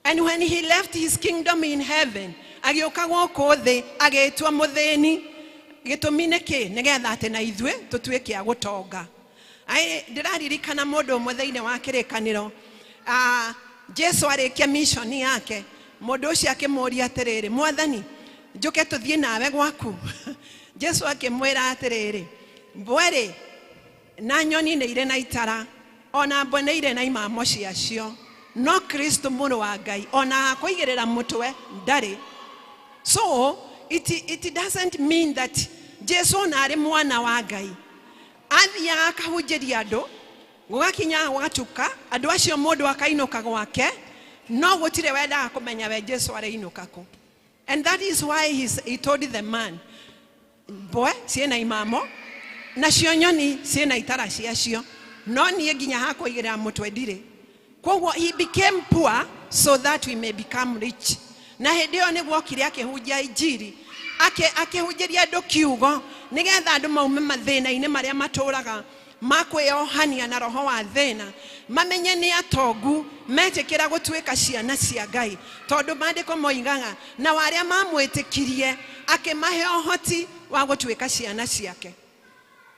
And when he left his kingdom in heaven, agĩũka gũkũ thĩ agĩtua mũthĩni. Gĩtũmi nĩ kĩ? Nĩgetha atĩ na ithuĩ tũtuĩke a gũtonga. Ndĩraririkana mũndũ ũmwe thĩinĩ wa kĩrĩkanĩro, Jesu arĩkia mission yake, mũndũ ũcio akĩmũũria atĩrĩrĩ, Mwathani, njũke tũthiĩ nawe gwaku? Jesu akĩmwĩra atĩrĩrĩ, mbwe rĩ na nyoni nĩ irĩ na itara, ona mbwe nĩ irĩ na imamo ciacio, no Kristo mũrũ wa Ngai ona akũigĩrĩra mũtwe ndarĩ. So it doesn't mean that Jesu ona arĩ mwana wa Ngai athiaga akahunjĩria andũ, gũgakinya gwatuka, andũ acio mũndũ akainũka gwake, no gũtirĩ wendaga kũmenya we Jesu arĩinũka kũ. And that is why he told the man, mbwe ciĩna imamo nacio nyoni ciĩna itara ciacio, no niĩ nginya ha kũigĩrĩra mũtwe ndirĩ. Koguo he became poor. so that we may become rich. Na hĩndĩ ĩyo nĩguo okire akĩhunjia injiri, akĩhunjĩria andũ kiugo nĩgetha andũ maume mathĩna-inĩ marĩa matũraga ma kwĩyohania na roho wa thĩna, mamenye nĩ atongu metĩkĩra gũtuĩka ciana cia Ngai, tondũ maandĩko moigaga na arĩa mamwĩtĩkirie akĩmahe ũhoti wa gũtuĩka ciana ciake.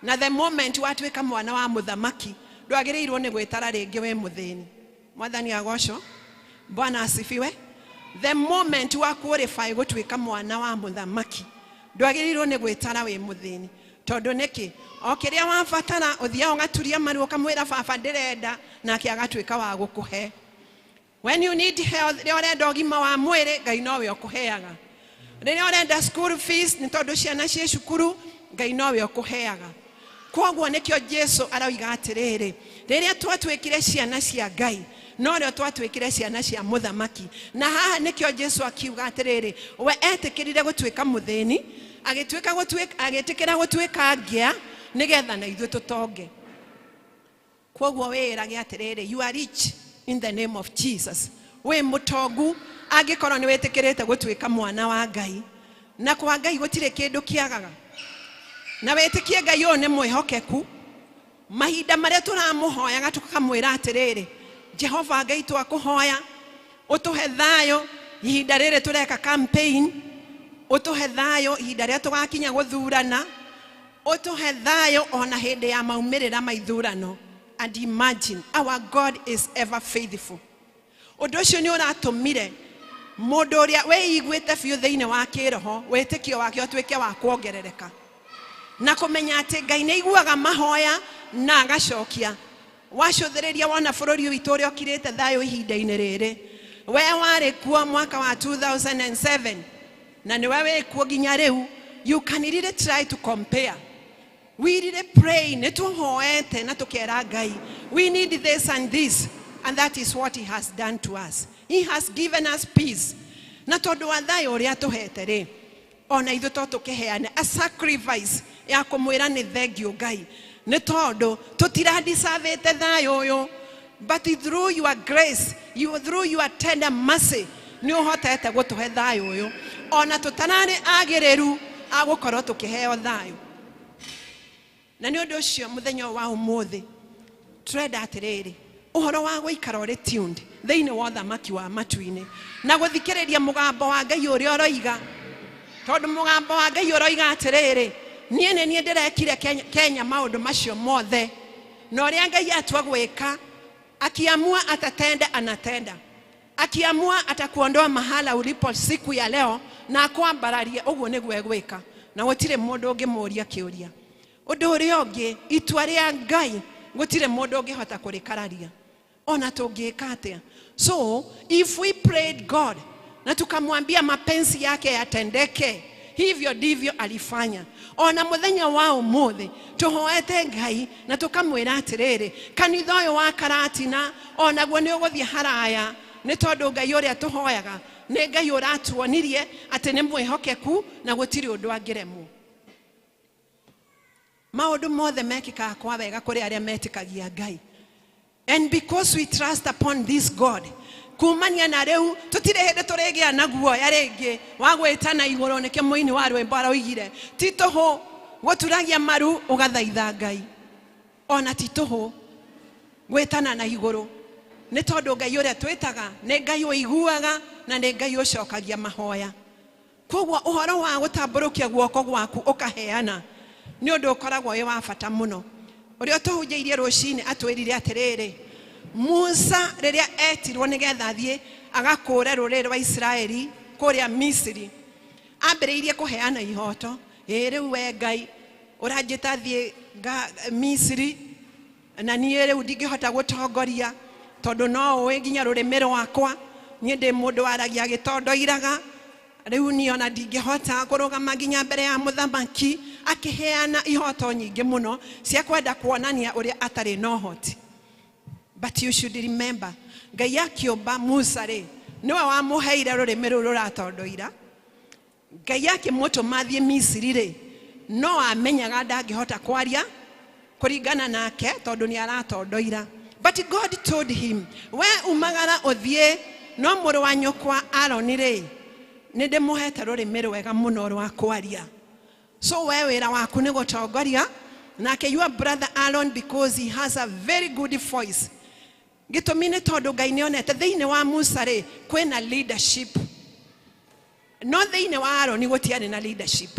Na the moment watuĩka mwana wa mũthamaki ndwagĩrĩirwo nĩ gwĩtara rĩngĩ wĩ mũthĩni. Mwathani agocwo. Bwana asifiwe. The moment wa qualify gũtuĩka mwana wa mũthamaki ndwagĩrĩirwo nĩ gwĩtara wĩ mũthĩni, tondũ nĩkĩ? O kĩrĩa wabatara ũthiaga ũgaturia maru ũkamwĩra baba ndĩrenda, nake agatuĩka wa gũkũhe. When you need health, rĩrĩa ũrenda ũgima wa mwĩrĩ, Ngai nowe ũkũheaga. Rĩrĩa ũrenda school fees, nĩ tondũ ciana ciĩ cukuru, Ngai nowe ũkũheaga. Kwoguo nĩkĩo Jesu aroiga atĩrĩrĩ, rĩrĩa twatuĩkire ciana cia Ngai, norĩo twatuĩkire ciana cia mũthamaki. Na haha nĩkĩo Jesu akiuga atĩrĩrĩ, we etĩkĩrire gũtuĩka mũthĩni, agĩtĩkĩra gũtuĩka ngĩa, nĩgetha na ithuĩ tũtonge. Kwoguo wĩĩrage atĩrĩrĩ, you are rich in the name of Jesus. Wĩ mũtongu angĩkorwo nĩ wĩtĩkĩrĩte gũtuĩka mwana wa Ngai. Na kwa Ngai gũtirĩ kĩndũ kĩagaga. Na wĩtĩkie Ngai ũyũ nĩ mwĩhokeku. Mahinda marĩa tũramũhoyaga tũkamwĩra atĩrĩrĩ, Jehova Ngai twakũhoya ũtũhe thayũ ihinda rĩrĩ tũreka campaign, ũtũhe thayũ ihinda rĩrĩa tũgakinya gũthurana, ũtũhe thayũ ona hĩndĩ ya maumĩrĩra ma ithurano. And imagine, our God is ever faithful. Ũndũ ũcio nĩ ũratũmire mũndũ ũrĩa wĩiguĩte biũ thĩinĩ wa kĩroho, wĩtĩkio wake ũtuĩke wa kuongerereka, na kũmenya atĩ Ngai nĩ aiguaga mahoya na agacokia. Wacũthĩrĩria wona bũrũri witũ ũrĩa ũkirĩte thayũ ihinda-inĩ rĩrĩ, we warĩ kuo mwaka wa 2007 na nĩwe wĩ kuo nginya rĩu. You can really try to compare. We really pray, nĩ tũhoete na tũkera Ngai, we need this and this, and that is what he has done to us. He has given us peace. Na tondũ wa thayũ ũrĩa atũhete rĩ, ona ithuĩ to tũkĩheane a sacrifice ya kũmwĩra nĩ thengiũ Ngai, nĩ tondũ tũtiradicavĩte thayũ ũyũ, but through your grace, through your tender mercy, nĩ ũhotete gũtũhe thayũ ũyũ, ona tũtararĩ agĩrĩru a gũkorwo tũkĩheo thayũ. Na nĩ ũndũ ũcio mũthenya wa ũmũthĩ tũrenda atĩrĩrĩ, ũhoro wa gũikara ũrĩ tuned thĩinĩ wa ũthamaki wa matu-inĩ na gũthikĩrĩria mũgambo wa Ngai ũrĩa ũroiga, tondũ mũgambo wa Ngai ũroiga atĩrĩrĩ, niĩ nĩ niĩ ndĩrekire Kenya maũndũ macio mothe, na ũrĩa Ngai atua gwĩka, akiamua atatenda anatenda, akiamua atakuondoa mahala ulipo siku ya leo na akwambararie, ũguo nĩguo egwĩka, na gũtirĩ mũndũ ũngĩmũũria kĩũria. Ũndũ ũrĩa ũngĩ, itua rĩa Ngai gũtirĩ mũndũ ũngĩhota kũrĩkararia, ona tũngĩka atĩa. So if we prayed God na tukamwambia mapenzi yake yatendeke, hivyo ndivyo alifanya. Ona mũthenya wa ũmũthĩ tũhoete Ngai na tũkamwĩra atĩrĩrĩ, kanitha ũyũ wa Karatina onaguo nĩ ũgũthiĩ haraya, nĩ tondũ Ngai ũrĩa tũhoyaga nĩ Ngai ũratuonirie atĩ nĩ mwĩhokeku na gũtirĩ ũndũ angĩremwo. Maũndũ mothe mekĩkaga kwa wega kũrĩ arĩa metĩkagia Ngai. And because we trust upon this God, kumania na rĩu tũtirĩ hĩndĩ tũrĩgĩa na guoya rĩngĩ wa gwĩtana igũrũ. Nĩkĩo mũini wa rwĩmbo aroigire, ti tũhũ gũturagia maru ũgathaitha Ngai, ona ti tũhũ gwĩtana na igũrũ, nĩ tondũ Ngai ũrĩa twĩtaga nĩ Ngai ũiguaga na nĩ Ngai ũcokagia mahoya. Koguo ũhoro wa gũtambũrũkia guoko gwaku ũkaheana nĩ ũndũ ũkoragwo wĩ wa bata mũno. Ũrĩa tũhunjĩirie rũcinĩ atwĩrire atĩrĩrĩ, Musa rĩrĩa etirwo nĩgetha athiĩ agakũre rũrĩrĩ rwa Isiraeli kũrĩa Misiri, ambĩrĩirie kũheana ihoto. Ĩ rĩu we Ngai ũranjĩta thiĩ Misiri, na niĩ rĩu ndingĩhota gũtongoria tondũ no ũĩ nginya rũrĩmĩ rwakwa, niĩ ndĩ mũndũ waragia gĩtondoiraga, rĩu niĩ ona ndingĩhota kũrũgama nginya mbere ya mũthamaki. Akĩheana ihoto nyingĩ mũno cia kwenda kuonania ũrĩa atarĩ na ũhoti. But you should remember, Ngai akĩũmba Musa rĩ, nĩwe wamũheire rũrĩmĩ rũu rũratondoira. Ngai akĩmũtũma athiĩ Misiri rĩ, no amenyaga ndangĩhota kwaria kũringana nake tondũ nĩ aratondoira. But God told him, we umagara ũthiĩ No mũrũ wa nyũkwa Aroni rĩ, nĩ ndĩmũhete rũrĩmĩ rwega mũno rwa kwaria. So we wĩra waku nĩ gũtongoria, nake your brother Aaron, because he has a very good voice. Gĩtũmi nĩ tondũ Ngai nĩ onete thĩinĩ wa Musa rĩ kwĩna leadership, no thĩinĩ wa Aaron gũtiarĩ na leadership,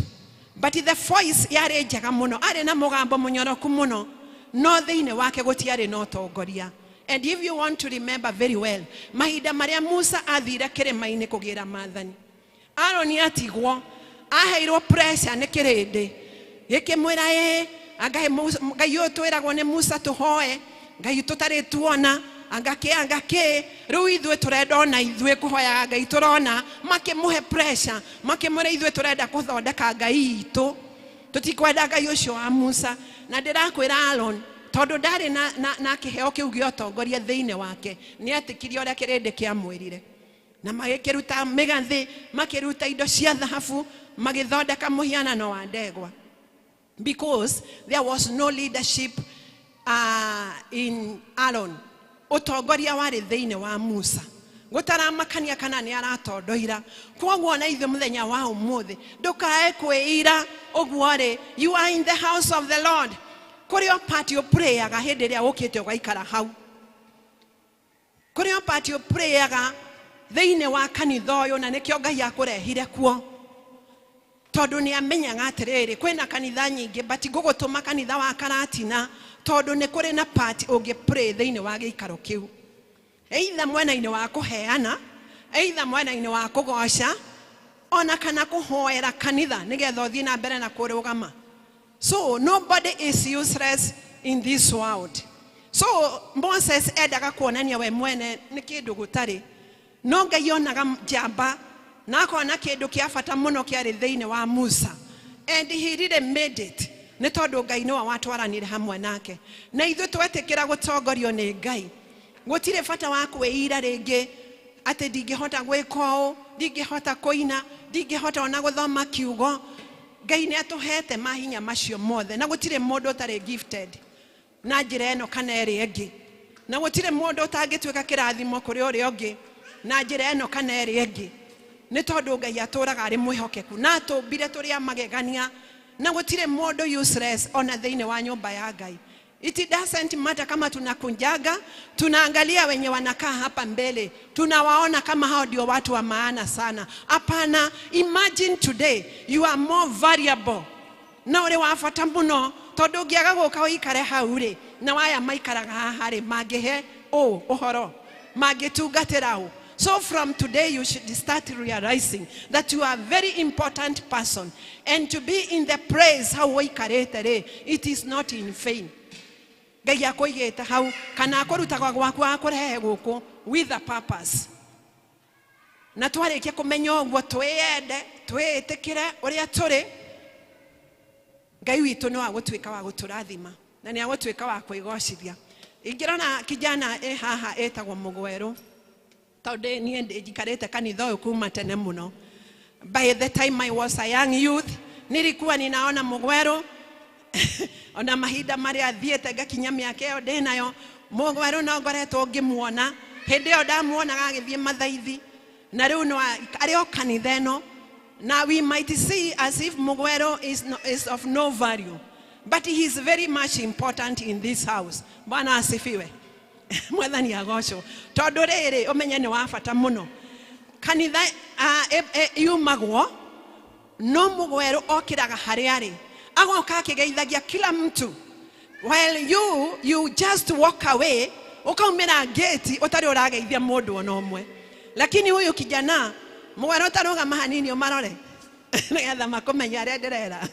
but the voice yarĩ njega mũno, arĩ na mũgambo mũnyoroku mũno, no thĩinĩ wake gũtiarĩ na ũtongoria. And if you want to remember very well, mahinda marĩa Musa athire kĩrĩma-inĩ kũgĩra maathani, Aaron atigwo, aheirwo pressure nĩ kĩrĩndĩ gĩkĩmwĩra, ĩ anga Ngai ũyũ twĩragwo nĩ Musa tũhoe, Ngai tũtarĩ tuona, anga kĩ, anga kĩ, rĩu ithuĩ tũrenda ona ithuĩ kũhoyaga Ngai tũrona. Makĩmũhe pressure, makĩmwĩra, ithuĩ tũrenda kũthondeka Ngai itũ, tũtikwenda Ngai ũcio wa Musa. Na ndĩrakwĩra, Aaron tondũ ndarĩ na kĩheo kĩu gĩa ũtongoria thĩinĩ wake, nĩ etĩkirie ũrĩa kĩrĩndĩ kĩamwĩrire, na magĩkĩruta mĩgathĩ, makĩruta indo cia thahabu, magĩthondeka mũhianano wa ndegwa, because there was no leadership in Aaron. Ũtongoria warĩ thĩinĩ wa Musa, gũtaramakania kana nĩ aratondoira. Kwoguo na ithuĩ mũthenya wa ũmũthĩ, ndũkae kwĩira ũguo rĩ, you are in the house of the Lord. Kũrĩ o part ũprayaga hĩndĩ ĩrĩa ũkĩte ũgaikara hau, kũrĩ o part ũprayaga thĩinĩ wa kanitha ũyũ, na nĩkĩo Ngai akũrehire kuo, tondũ nĩ amenyaga atĩrĩrĩ, kwĩna kanitha nyingĩ, but ngũgũtũma kanitha wa Karatina tondũ nĩ kũrĩ na part ũngĩ pray thĩinĩ wa gĩikaro kĩu, either mwena-inĩ wa kũheana, either mwena-inĩ wa kũgoca, ona kana kũhoera kanitha nĩgetha ũthiĩ na mbere na kũrũgama. So nobody is useless in this world. So Moses endaga kuonania we mwene nĩ kĩndũ gũtarĩ, no Ngai onaga njamba na akona kĩndũ kĩa bata mũno kĩarĩ thĩinĩ wa Musa, and he really made it, nĩ tondũ Ngai nĩwe watwaranire hamwe nake. Na ithuĩ twetĩkĩra gũtongorio nĩ Ngai, gũtirĩ bata wa kwĩira rĩngĩ atĩ ndingĩhota gwĩka ũũ, ndingĩhota kũina, ndingĩhota ona gũthoma kiugo. Ngai nĩ atũhete mahinya macio mothe, na gũtirĩ mũndũ ũtarĩ gifted na njĩra ĩno kana ĩrĩa ĩngĩ, na gũtirĩ mũndũ ũtangĩtuĩka kĩrathimo kũrĩ ũrĩa ũngĩ na njĩra ĩno kana ĩrĩa ĩngĩ, nĩ tondũ Ngai atũraga arĩ mwĩhokeku na atũmbire tũrĩ a magegania, na gũtirĩ mũndũ useless ona thĩinĩ wa nyũmba ya Ngai. It doesn't matter kama tunakunjaga, tunaangalia wenye wanakaa hapa mbele, tunawaona kama hao ndio watu wa maana sana. Hapana, imagine today you are more valuable na ũrĩ wa bata mũno, tondũ ũngĩaga gũka ũikare hau rĩ, na waya maikaraga haha rĩ, mangĩhe ũ ũhoro, mangĩtungatĩra ũ? So from today you should start realizing that you are a very important person, and to be in the place hau ũikarĩte rĩ, it is not in vain. Ngai akũigĩte hau kana akũrutaga gwaku akũrehe gũkũ with a purpose. Na twarĩkia kũmenya ũguo, twĩyende, twĩĩtĩkĩre ũrĩa tũrĩ, Ngai witũ nĩ wa gũtuĩka wa gũtũrathima na nĩ agũtuĩka wa kwĩgocithia. Ingĩrora kijana ĩ haha ĩtagwo Mũgwerũ, tondũ niĩ njikarĩte kanitha ũyũ kuma tene mũno. By the time I was a young youth, nilikuwa ninaona Mũgwerũ. Ona mahinda marĩa thiĩte ngakinya mĩaka ĩyo ndĩnayo, Mũgwerũ no ngoretwo ngĩmuona. Hĩndĩ ĩyo ndamuonaga agĩthiĩ mathaithi, na rĩu no arĩ o kanitha ĩno. Na we might see as if Mugwero is, no, is of no value, but he is very much important in this house. Bwana asifiwe. Mwathani agocwo. Tondũ rĩrĩ, ũmenye nĩ wa bata mũno. Kanitha yumagwo, no Mugwero okĩraga harĩa arĩ, agoka akĩgeithagia kila mtu, while you just walk away, ũkaumĩra gate ũtarĩ ũrageithia mũndũ ona ũmwe. Lakini huyu kijana Mugwero, ũtarũgama hanini ũmarore nĩgetha makũmenye arĩa ndĩrera.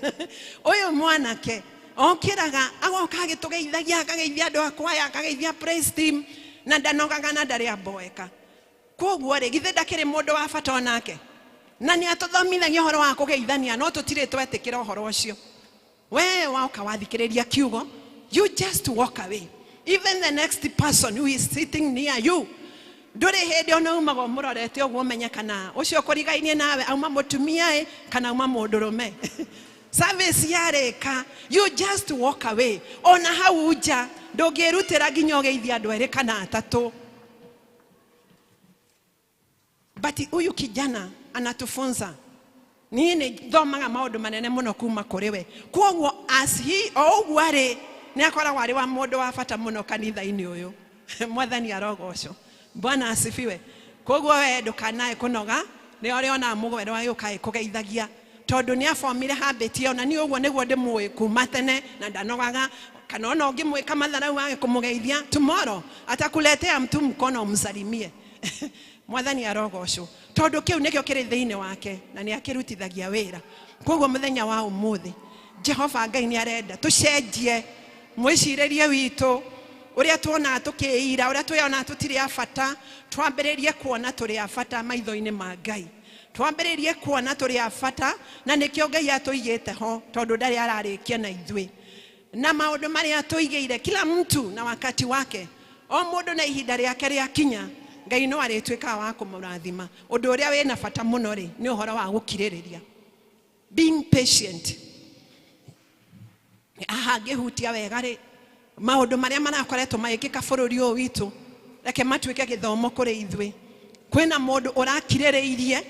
Ũyũ mwanake okĩraga agoka agĩtũgeithagia, akageithia andũ a kwaya, akageithia praise team, na ndanogaga na ndarĩ amboeka. Koguo rĩ, githĩ ndakĩrĩ mũndũ wa bata onake? Na nĩ atũthomithagia ũhoro wa kũgeithania, no tũtirĩ twetĩkĩra ũhoro ũcio. We woka wathikĩrĩria kiugo, you just walk away. Even the next person who is sitting near you, ndũrĩ hĩndĩ ona umaga ũmũrorete ũguo ũmenye kana ũcio ũkũrigainie nawe auma mũtumia ĩ kana auma mũndũrũme. Service yarĩka, you just walk away. Ona hau nja ndũngĩrutĩra nginya ũgeithie andũ erĩ kana atatũ. But huyu kijana anatufunza niĩ nĩ thomaga maũndũ manene mũno kuma kũrĩ we. Kwoguo as he o ũguo arĩ nĩ akoragwo arĩ wa mũndũ wa bata mũno kanitha-inĩ ũyũ. Mwathani arogocwo. Bwana asifiwe. Kwoguo we ndũkanae kũnoga nĩ ũrĩonaga mũgwero agĩũka agĩkũgeithagia tondũ nĩ abomire habit ĩyo na niĩ ũguo nĩguo ndĩmũĩ kuma tene na ndanogaga kana ona ũngĩmwĩka matharau age kũmũgeithia tomorrow atakuletea mtu mkono umsalimie. Mwathani arogocwo tondũ kĩu nĩkĩo kĩrĩ thĩinĩ wake na nĩ akĩrutithagia wĩra. Kwoguo mũthenya wa ũmũthĩ Jehova Ngai nĩ arenda tũcenjie mwĩcirĩrie witũ ũrĩa tuonaga tũkĩira ũrĩa twĩyonaga tũtirĩ a bata twambĩrĩrie kuona tũrĩ a bata maitho-inĩ ma Ngai. Twambĩrĩrie kuona tũrĩ a bata na nĩkĩo Ngai atũigĩte ho tondũ ndarĩ ararĩkia na ithuĩ. Na maũndũ marĩa atũigĩire kila mtu na wakati wake o mũndũ na ihinda rĩake rĩakinya Ngai no arĩtuĩkaga wa kũmũrathima. Ũndũ ũrĩa wĩna bata mũno rĩ nĩ ũhoro wa gũkirĩrĩria, being patient. Haha ngĩhutia wega rĩ maũndũ marĩa marakoretwo magĩkĩka bũrũri ũyũ witũ reke matuĩke gĩthomo kũrĩ ithuĩ. Kwĩna mũndũ ũrakirĩrĩirie,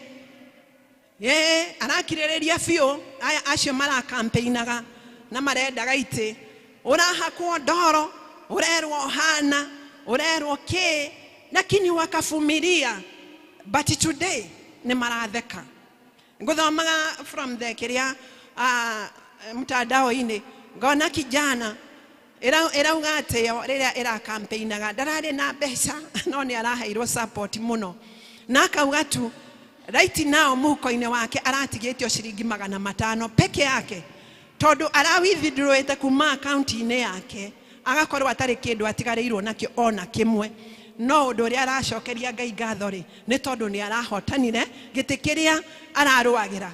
arakirĩrĩria biũ aya acio marakampeinaga na marendaga itĩ ũrahakwo ndoro ũrerwo hana ũrerwo kĩ lakini wakavumilia, but today nĩ maratheka. Ngũthomaga from the kĩrĩa mtandao-inĩ ngona kijana ĩrauga atĩ yo rĩrĩa ĩrakampeinaga ndararĩ na mbeca no nĩ araheirwo support mũno na akauga tu right now mũhuko-inĩ wake aratigĩtio ciringi 500 peke yake tondũ arawithdrawĩte kuma akaunti-inĩ yake agakorwo atarĩ kĩndũ atigarĩirwo nakĩo ona kĩmwe. No ũndũ ũrĩa aracokeria Ngai ngatho rĩ nĩ tondũ nĩ arahotanire gĩtĩ kĩrĩa ararũagĩra.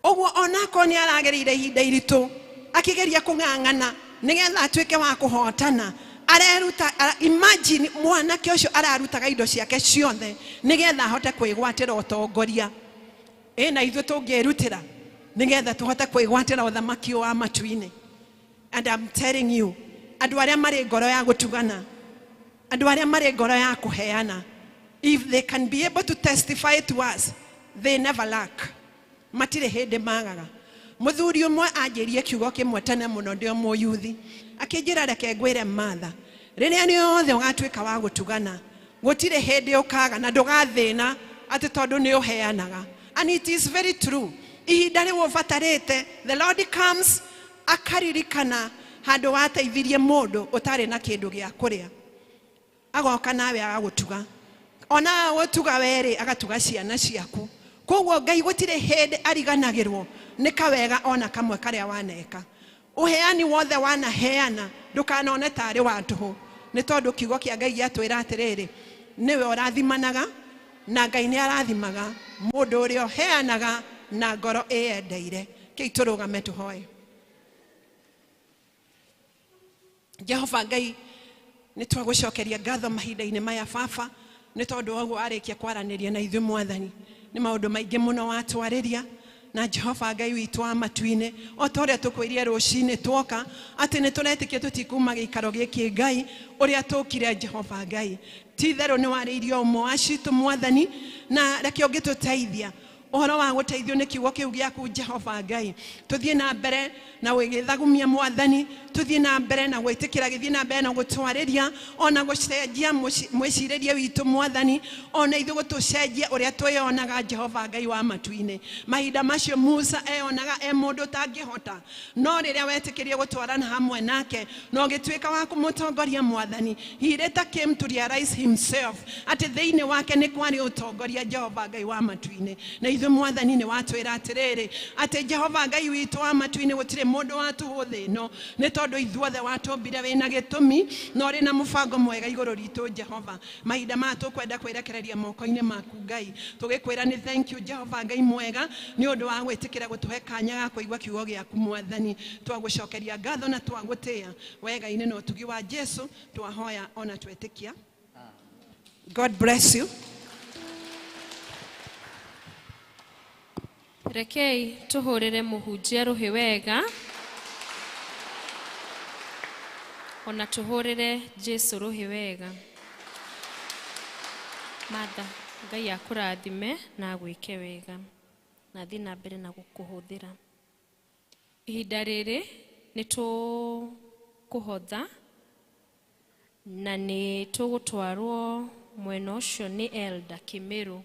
Ũguo onakorwo nĩ aragereire ihinda iritũ akĩgeria kũng'ang'ana nĩgetha atuĩke wa kũhotana areruta. Imagine mwanake ũcio ararutaga indo ciake ciothe nĩgetha ahote kwĩgwatĩra ũtongoria. Ĩ na ithuĩ tũngĩrutĩra nĩgetha tũhote kwĩgwatĩra ũthamaki wa matu-inĩ. And I'm telling you, andũ arĩa marĩ ngoro ya gũtugana, andũ arĩa marĩ ngoro ya kũheana, if they can be able to testify to us, they never lack. Matirĩ hĩndĩ magaga. Mũthuri ũmwe anjĩrie kiugo kĩmwe tene mũno ndĩ o mũyuthi akĩnjĩra reke ngwĩre Martha, rĩrĩa rĩothe ũgatuĩka wa gũtugana gũtirĩ hĩndĩ ũkaga na ndũgathĩna atĩ tondũ nĩ ũheanaga. And it is very true. Ihinda rĩu ũbatarĩte the Lord comes akaririkana handũ wateithirie mũndũ ũtarĩ na kĩndũ gĩa kũrĩa agoka nawe agagũtuga ona gũtuga werĩ agatuga ciana ciaku. Koguo Ngai gũtirĩ hĩndĩ ariganagĩrwo nĩ kawega ona kamwe karĩa waneka. Ũheani wothe wanaheana ndũkanone tarĩ wa tũhũ nĩ tondũ kiugo kĩa Ngai gĩatwĩra atĩrĩrĩ nĩwe ũrathimanaga na Ngai nĩ arathimaga mũndũ ũrĩa ũheanaga na ngoro ĩyendeire. Kĩi tũrũgame tũhoe. Jehova Ngai nĩ twagũcokeria ngatho mahinda-inĩ maya baba nĩ tondũ wa ũguo warĩkia kwaranĩria na ithuĩ mwathani. Nĩ maũndũ maingĩ mũno watwarĩria na Jehova Ngai witũ wa matu-inĩ o ta ũrĩa tũkwĩrire rũcinĩ twoka atĩ nĩ tũretĩkia tũtikuma gĩikaro gĩkĩ Ngai ũrĩa tũkire Jehova Ngai ti itherũ nĩ warĩirie ũmwe wa citũ mwathani na reke ũngĩtũteithia ũhoro wa gũteithio nĩ kiugo kĩu gĩaku Jehova Ngai tũthiĩ na mbere na gwĩthagumia mwathani tũthiĩ na mbere na gwĩtĩkĩra gĩthiĩ na mbere na gũtwarĩria ona gũcenjia mwĩcirĩrie witũ mwathani ona ithuĩ gũtũcenjia ũrĩa twĩyonaga Jehova Ngai wa matu-inĩ. Mahinda macio Musa eyonaga e mũndũ ũtangĩhota no rĩrĩa wetĩkĩrie gũtwarana hamwe nake na ũgĩtuĩka wa kũmũtongoria mwathani he later came to realize himself atĩ thĩinĩ wake nĩ kwarĩ ũtongoria Jehova Ngai wa matu-inĩ. Na ithuĩ mwathani nĩ watwĩra atĩrĩrĩ atĩ Jehova Ngai witũ wa matu-inĩ gũtirĩ mũndũ wa tũhũ thĩ ĩno nĩ tondũ ithuothe watũmbire wĩna gĩtũmi na ũrĩ na mũbango mwega igũrũ ritũ Jehova. Mahinda maya tũkwenda kwĩrekereria moko-inĩ maku Ngai tũgĩkwĩra nĩ thank you Jehova Ngai mwega nĩ ũndũ wa gwĩtĩkĩra gũtũhe kanya ga kũigua kiugo gĩaku mwathani. Twagũcokeria ngatho na twagũtĩĩa wega-inĩ na ũtugi wa Jesu twahoya ona twetĩkia. God bless you. Rekei tũhũrĩre mũhunjia rũhĩ wega ona tũhũrĩre Jesu rũhĩ wega. Martha. Ngai akũrathime na agwĩke wega na athiĩ na mbere na gũkũhũthĩra. Ihinda rĩrĩ nĩ tũkũhotha na nĩ tũgũtwarwo mwena ũcio nĩ Elder Kĩmĩrũ.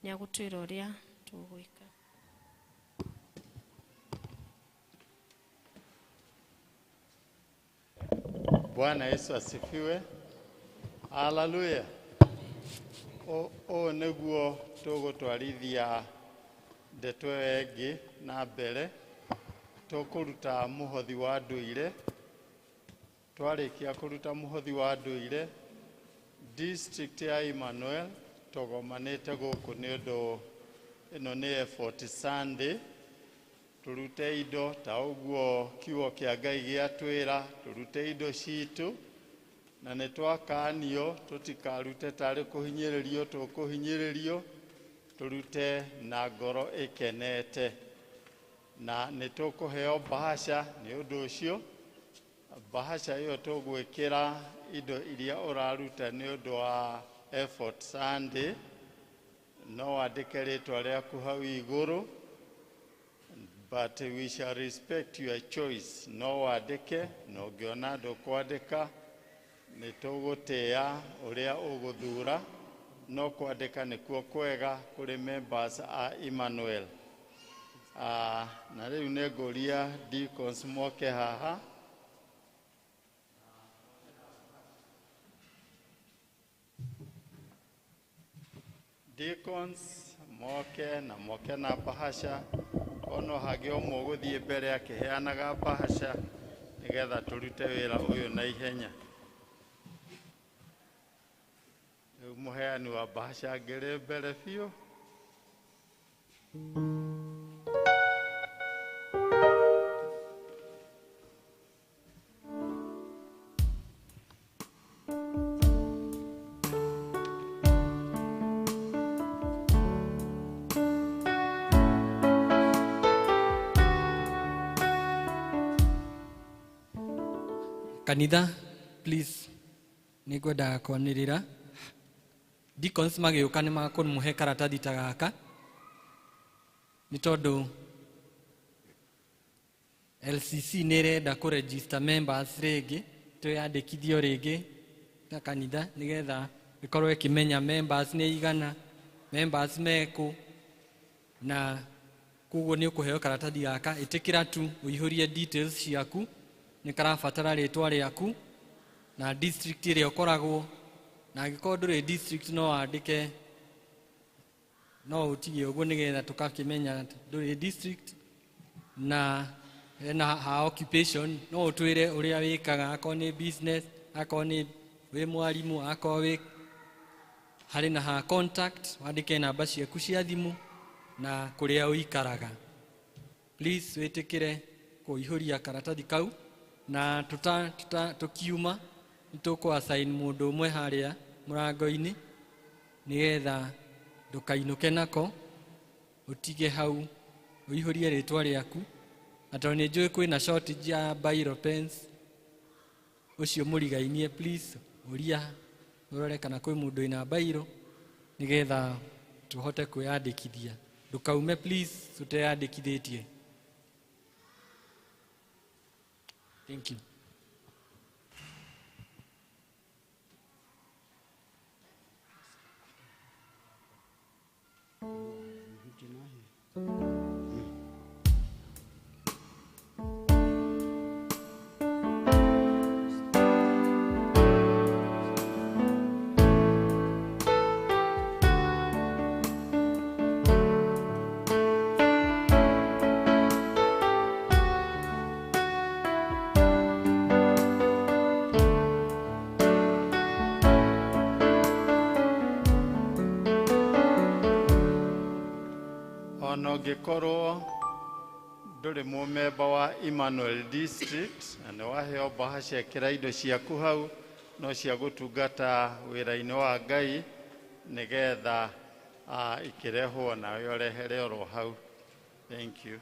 Nĩ agũtwĩra ũrĩa tũgwĩka. Bwana Yesu asifiwe. Haleluya. Ũũ nĩguo tũgũtwarithia ndeto ĩyo ĩngĩ na mbere. Tũkũruta mũhothi wa ndũire. Twarĩkia kũruta mũhothi wa ndũire, district ya Emmanuel tũgomanĩte gũkũ nĩ ũndũ ĩno nĩ Effort Sunday. Tũrute indo ta ũguo kiugo kĩa Ngai gĩatwĩra, tũrute indo citũ, na nĩ twakanio tũtikarute tarĩ kũhinyĩrĩrio tũkũhinyĩrĩrio, tũrute na ngoro ĩkenete. Na nĩ tũkũheo bahasha nĩ ũndũ ũcio. Bahasha ĩyo tũgwĩkĩra indo iria ũraruta nĩ ũndũ wa Effort Sunday. No wandĩke rĩtwa rĩaku hau igũrũ, but we shall respect your choice. No wandĩke, na ũngĩona ndũkwandĩka, nĩ tũgũtĩĩa ũrĩa ũgũthura, no kwandĩka nĩkuo kwega kũrĩ members a Emmanuel. Na rĩu nĩ ngũria deacons moke haha. Deacons moke na moke na bahasha. Ono hagĩ ũmwe ũgũthiĩ mbere akĩheanaga bahasha nĩgetha tũrute wĩra ũyũ na ihenya. Rĩu mũheani wa bahasha angĩrĩ mbere biũ. Kanitha, please, nĩngwendaga kwanĩrĩra. Deacons magĩũka nĩ makũmũhe karatathi ta gaka, nĩ tondũ LCC nĩ ĩrenda kũ register members rĩngĩ, twĩyandĩkithio rĩngĩ ta kanitha nĩgetha ĩkorwo ĩkĩmenya members nĩ igana, members mekũ, na koguo nĩ ũkũheo karatathi gaka. Ĩtĩkĩra tu ũihũrie details ciaku, nĩ karabatara rĩtwa rĩaku na district ĩrĩa ũkoragwo, na angĩkorwo ndũrĩ district no wandĩke, no ũtige ũguo nĩgetha tũgakĩmenya ndũrĩ district. Na hena ha occupation, no ũtwĩre ũrĩa wĩkaga, akorwo nĩ business, akorwo nĩ wĩ mwarimũ, akorwo wĩ harĩ na ha contact, wandĩke namba ciaku cia thimũ na kũrĩa ũikaraga. Please wĩtĩkĩre kũihũria karatathi kau, na tũkiuma nĩ tũkũ assign mũndũ ũmwe harĩa mũrango-inĩ nĩgetha ndũkainũke nako, ũtige hau ũihũrie rĩtwa rĩaku. Na tondũ nĩ njũĩ kwĩna shortage ya biro pens, ũcio mũrigainie, please ũria ũrore kana kwĩ mũndũ wĩna bairo nĩgetha tũhote kwĩyandĩkithia. Ndũkaume please ũteyandĩkithĩtie. Thank you. Ona ũngĩkorwo ndũrĩ mũmemba wa Emmanuel District na nĩ waheo bahasha ĩkĩra indo ciaku hau, no cia gũtungata wĩra-inĩ wa Ngai nĩgetha ikĩrehwo nawe ũrehere oro hau. Thank you.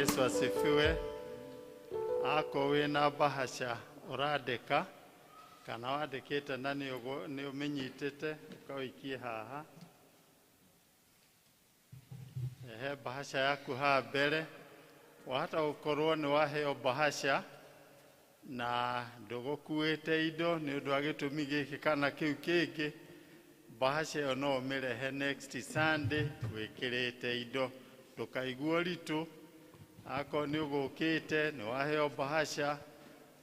Yesu asifiwe. Ako wĩna bahasha ũrandĩka kana wandĩkĩte na nĩ ũmĩnyitĩte ũkawĩikie haha. Ehe, bahasha yaku haha mbere. Wahota gũkorwo nĩ waheo bahasha na ndũgũkuĩte indo nĩ ũndũ wa gĩtũmi gĩkĩ kana kĩu kĩngĩ. Bahasha ĩyo no ũmĩrehe next Sunday wĩkĩrĩte indo, ndũkaigue ũritũ. Akorwo nĩ ũgũkĩte nĩ waheo bahasha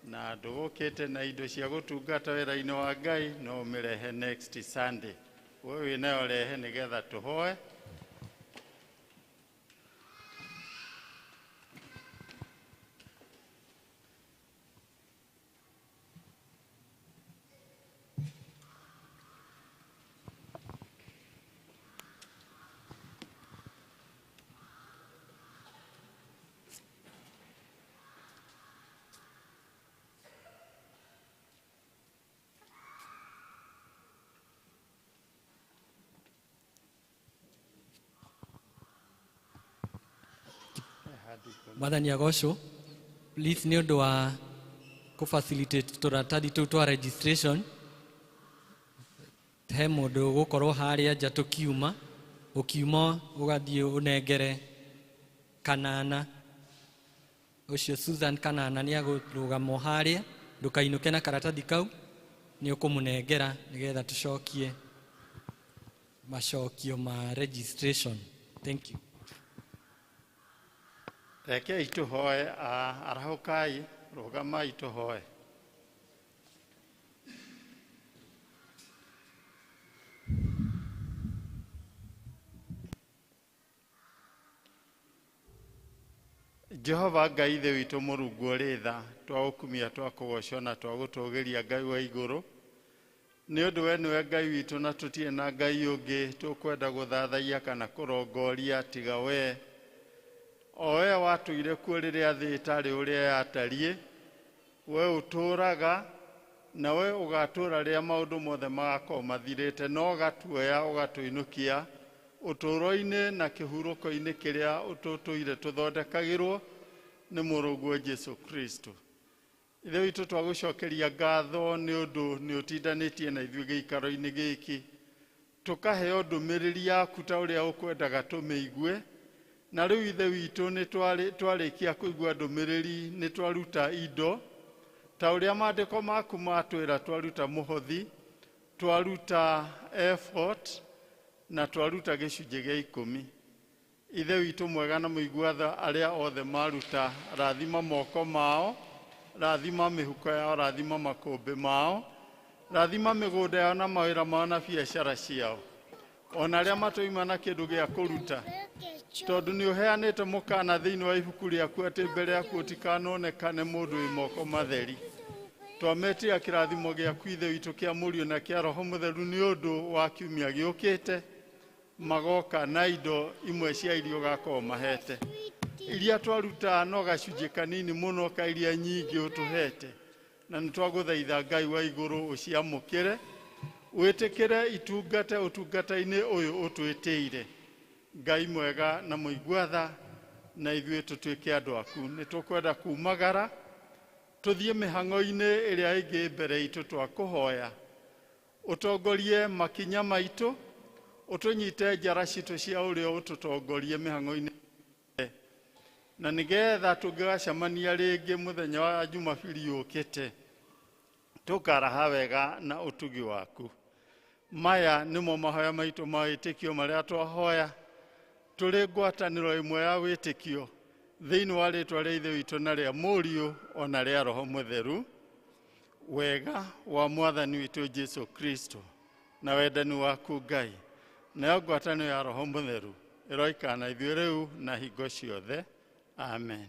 na ndũgũkĩte na indo cia gũtungata wĩra-inĩ wa Ngai, no ũmĩrehe next Sunday. We wĩnayo rehe nĩgetha tũhoe. Mwathani agocwo. Please nĩ ũndũ wa kũ facilitate tũratathi tũu twa registration, he mũndũ ũgũkorwo harĩa nja tũkiuma, ũkiuma ũgathiĩ ũnengere Kanana. Ũcio Susan Kanana nĩ agũrũgama harĩa, ndũkainũke na karatathi kau, nĩ ũkũmũnengera nĩgetha tũcokie macokio ma registration. Thank you. Rekei tũhoe. Arahũkai, rũgamai tũhoe. Jehova Ngai Ithe witũ Mũrungu ũrĩ tha, twagũkumia, twakũgoca na twagũtũgĩria Ngai wa igũrũ. Nĩ ũndũ we nĩwe Ngai witũ na tũtirĩ na Ngai ũngĩ tũkwenda gũthathaiya kana kũrongoria tiga we. O we watũire kuo rĩrĩa thĩ ĩtarĩ ũrĩa yatariĩ, we ũtũũraga na we ũgatũũra rĩrĩa maũndũ mothe magakorwo mathirĩte, no ũgatuoya ũgatũinũkia ũtũũro-inĩ na kĩhurũko-inĩ kĩrĩa ũtũtũire tũthondekagĩrwo nĩ mũrũguo Jesu Kristo. Ithe witũ twagũcokeria ngatho nĩ ũndũ nĩ ũtindanĩtie na ithuĩ gĩikaro-inĩ gĩkĩ, tũkaheo ndũmĩrĩri yaku ta ũrĩa ũkwendaga tũmĩigue. Na rĩu Ithe witũ nĩ twarĩkia kũigua ndũmĩrĩri, nĩ twaruta indo ta ũrĩa maandĩko maku matwĩra, twaruta mũhothi, twaruta effort na twaruta gĩcunjĩ gĩa 10. Ithe witũ mwega na mũigua tha, arĩa othe maruta, rathima moko mao, rathima mĩhuko yao, rathima makũmbĩ mao, rathima mĩgũnda yao na mawĩra mao na biacara ciao, ona arĩa matũima na kĩndũ gĩa kũruta, tondũ nĩ ũheanĩte mũkana thĩinĩ wa ibuku rĩaku atĩ mbere yaku ũtikanonekane mũndũ wĩ moko matheri. Twametia kĩrathimo gĩaku Ithe witũ kĩa Mũriũ na kĩa Roho Mũtheru nĩ ũndũ wa kiumia gĩũkĩte, magoka na indo imwe cia iria ũgakorwo mahete. Iria twaruta no gacunjĩ kanini mũno ka iria nyingĩ ũtũhete, na nĩ twagũthaitha Ngai wa igũrũ ũciamũkĩre, wĩtĩkĩre itungate ũtungata-inĩ ũyũ ũtwĩtĩire. Ngai mwega na mũigua tha, na ithuĩ tũtuĩke andũ aku. Nĩ tũkwenda kumagara tũthiĩ mĩhang'o-inĩ ĩrĩa ĩngĩ mbere itũ, twakũhoya ũtongorie makinya maitũ, ũtũnyite njara citũ cia ũrĩo, ũtũtongorie mĩhang'o-inĩ, na nĩgetha tũngĩgacemania rĩngĩ mũthenya wa Jumabiri yũkĩte tũkaraha wega na ũtugi waku. Maya nĩmo mahoya maitũ ma wĩtĩkio marĩa twahoya tũrĩ ngwatanĩro ĩmwe ya wĩtĩkio thĩinĩ wa rĩtwa rĩa Ithe witũ na rĩa Mũriũ ona rĩa Roho Mũtheru. Wega wa Mwathani witũ Jesu Kristo na wendani waku Ngai nayo ngwatanĩro ya Roho Mũtheru ĩroikara na ithuĩ rĩu na hingo ciothe. Amen.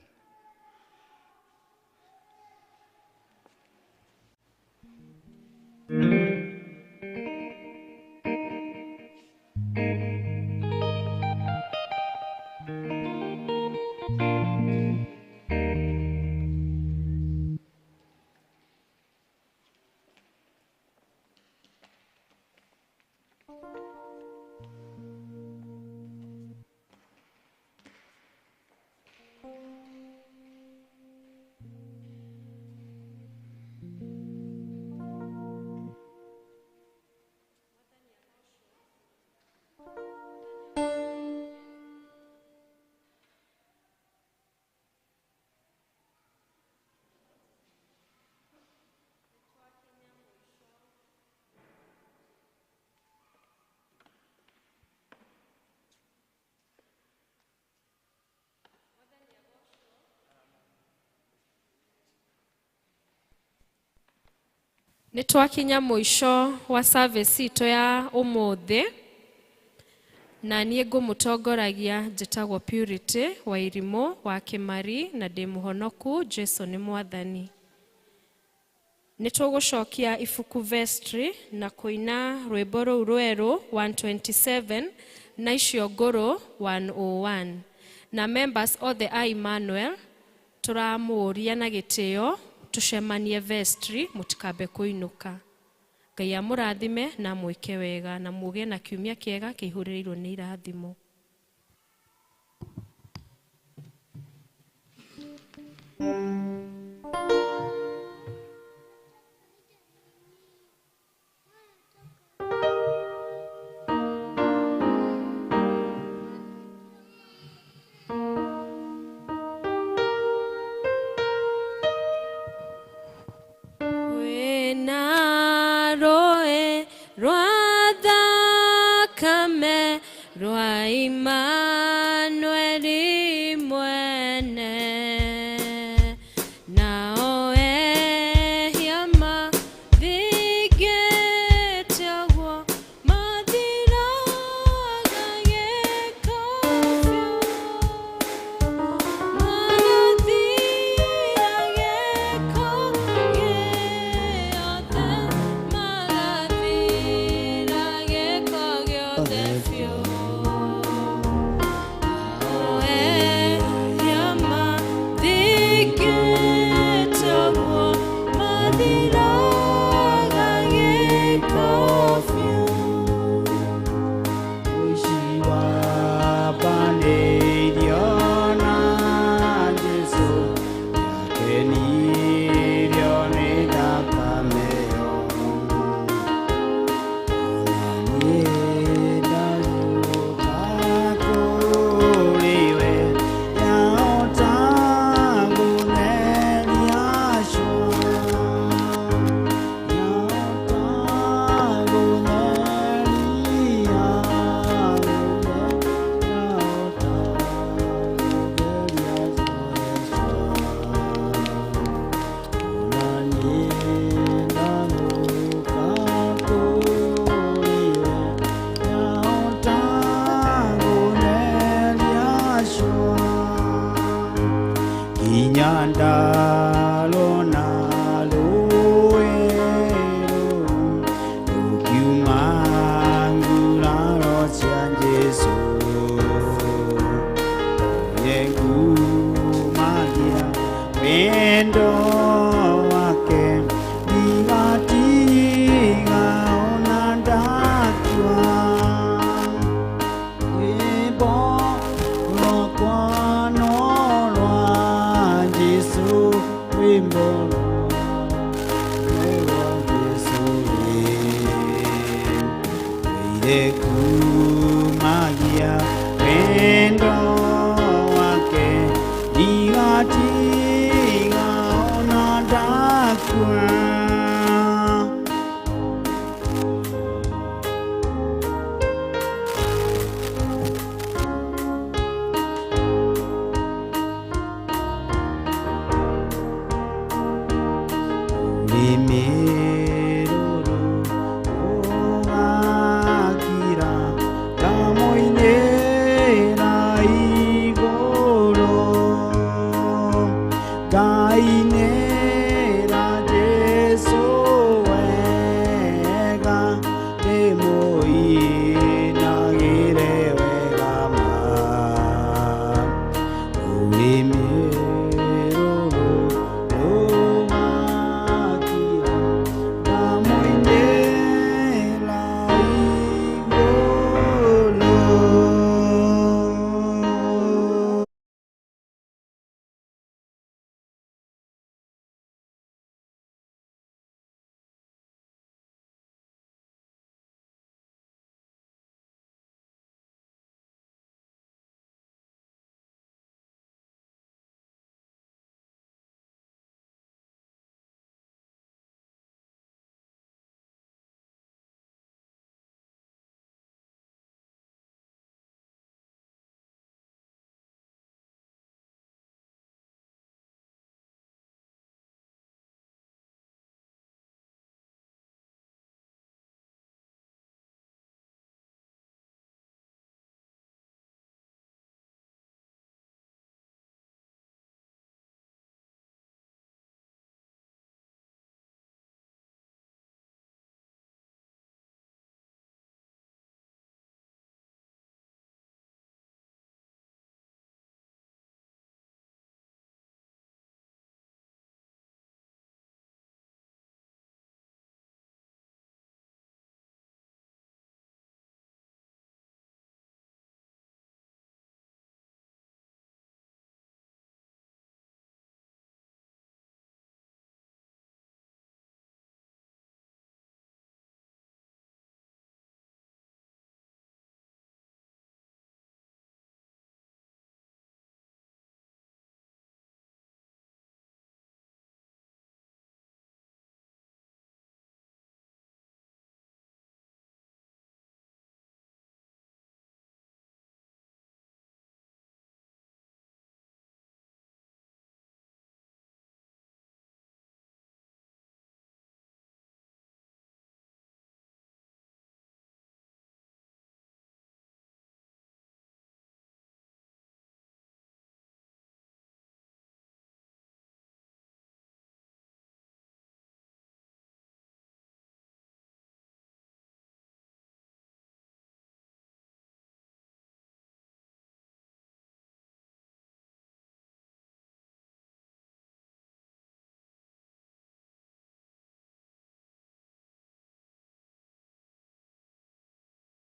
Nĩ twakinya mũico wa service itũ ya ũmũthĩ, na niĩ ngũmũtongoragia njĩtagwo Purity wa Irimũ wa Kĩmari na ndĩ mũhonoku. Jesu nĩ Mwathani. Nĩ tũgũcokia ibuku vestry na kũina rwĩmbo rũu rwerũ 127 na icio ngũrũ 101. Na members othe a Emmanuel tũramũũria na gĩtĩo tũcemanie vestry, mũtikambe kũinũka. Ngai amũrathime na mwĩke wega na mũgĩe na kiumia kĩega kĩihũrĩrĩirwo nĩ irathimo. Kwĩna rũĩ rwa thakame rwa Imanueli mwene, nao ehia mathingĩte ũguo mathiraga gĩko biũ, magathira gĩko gĩothe, magathira gĩko gĩothe biũ. Ehia mathingĩte ũguo mathiraga gĩko biũ. Ũici wambanĩirio na Jesũ, nĩakenirio nĩ thakame ĩyo. Ona niĩ ndagũka kũrĩ we, yahota gũtheria cua. Yahota gũtheria, yahota gũtheria cua. Ona niĩ ndagũka kũrĩ we, yahota gũtheria cua. Nginya ndarona rũĩ rũu rũkiuma nguraro cia Jesũ, nĩngumagia wendo wake, ndigatiga ona ndakua. Rwĩmbo rwakwa no rwa Jesũ, rwĩmbo rwa Jesũ rĩ, rũire.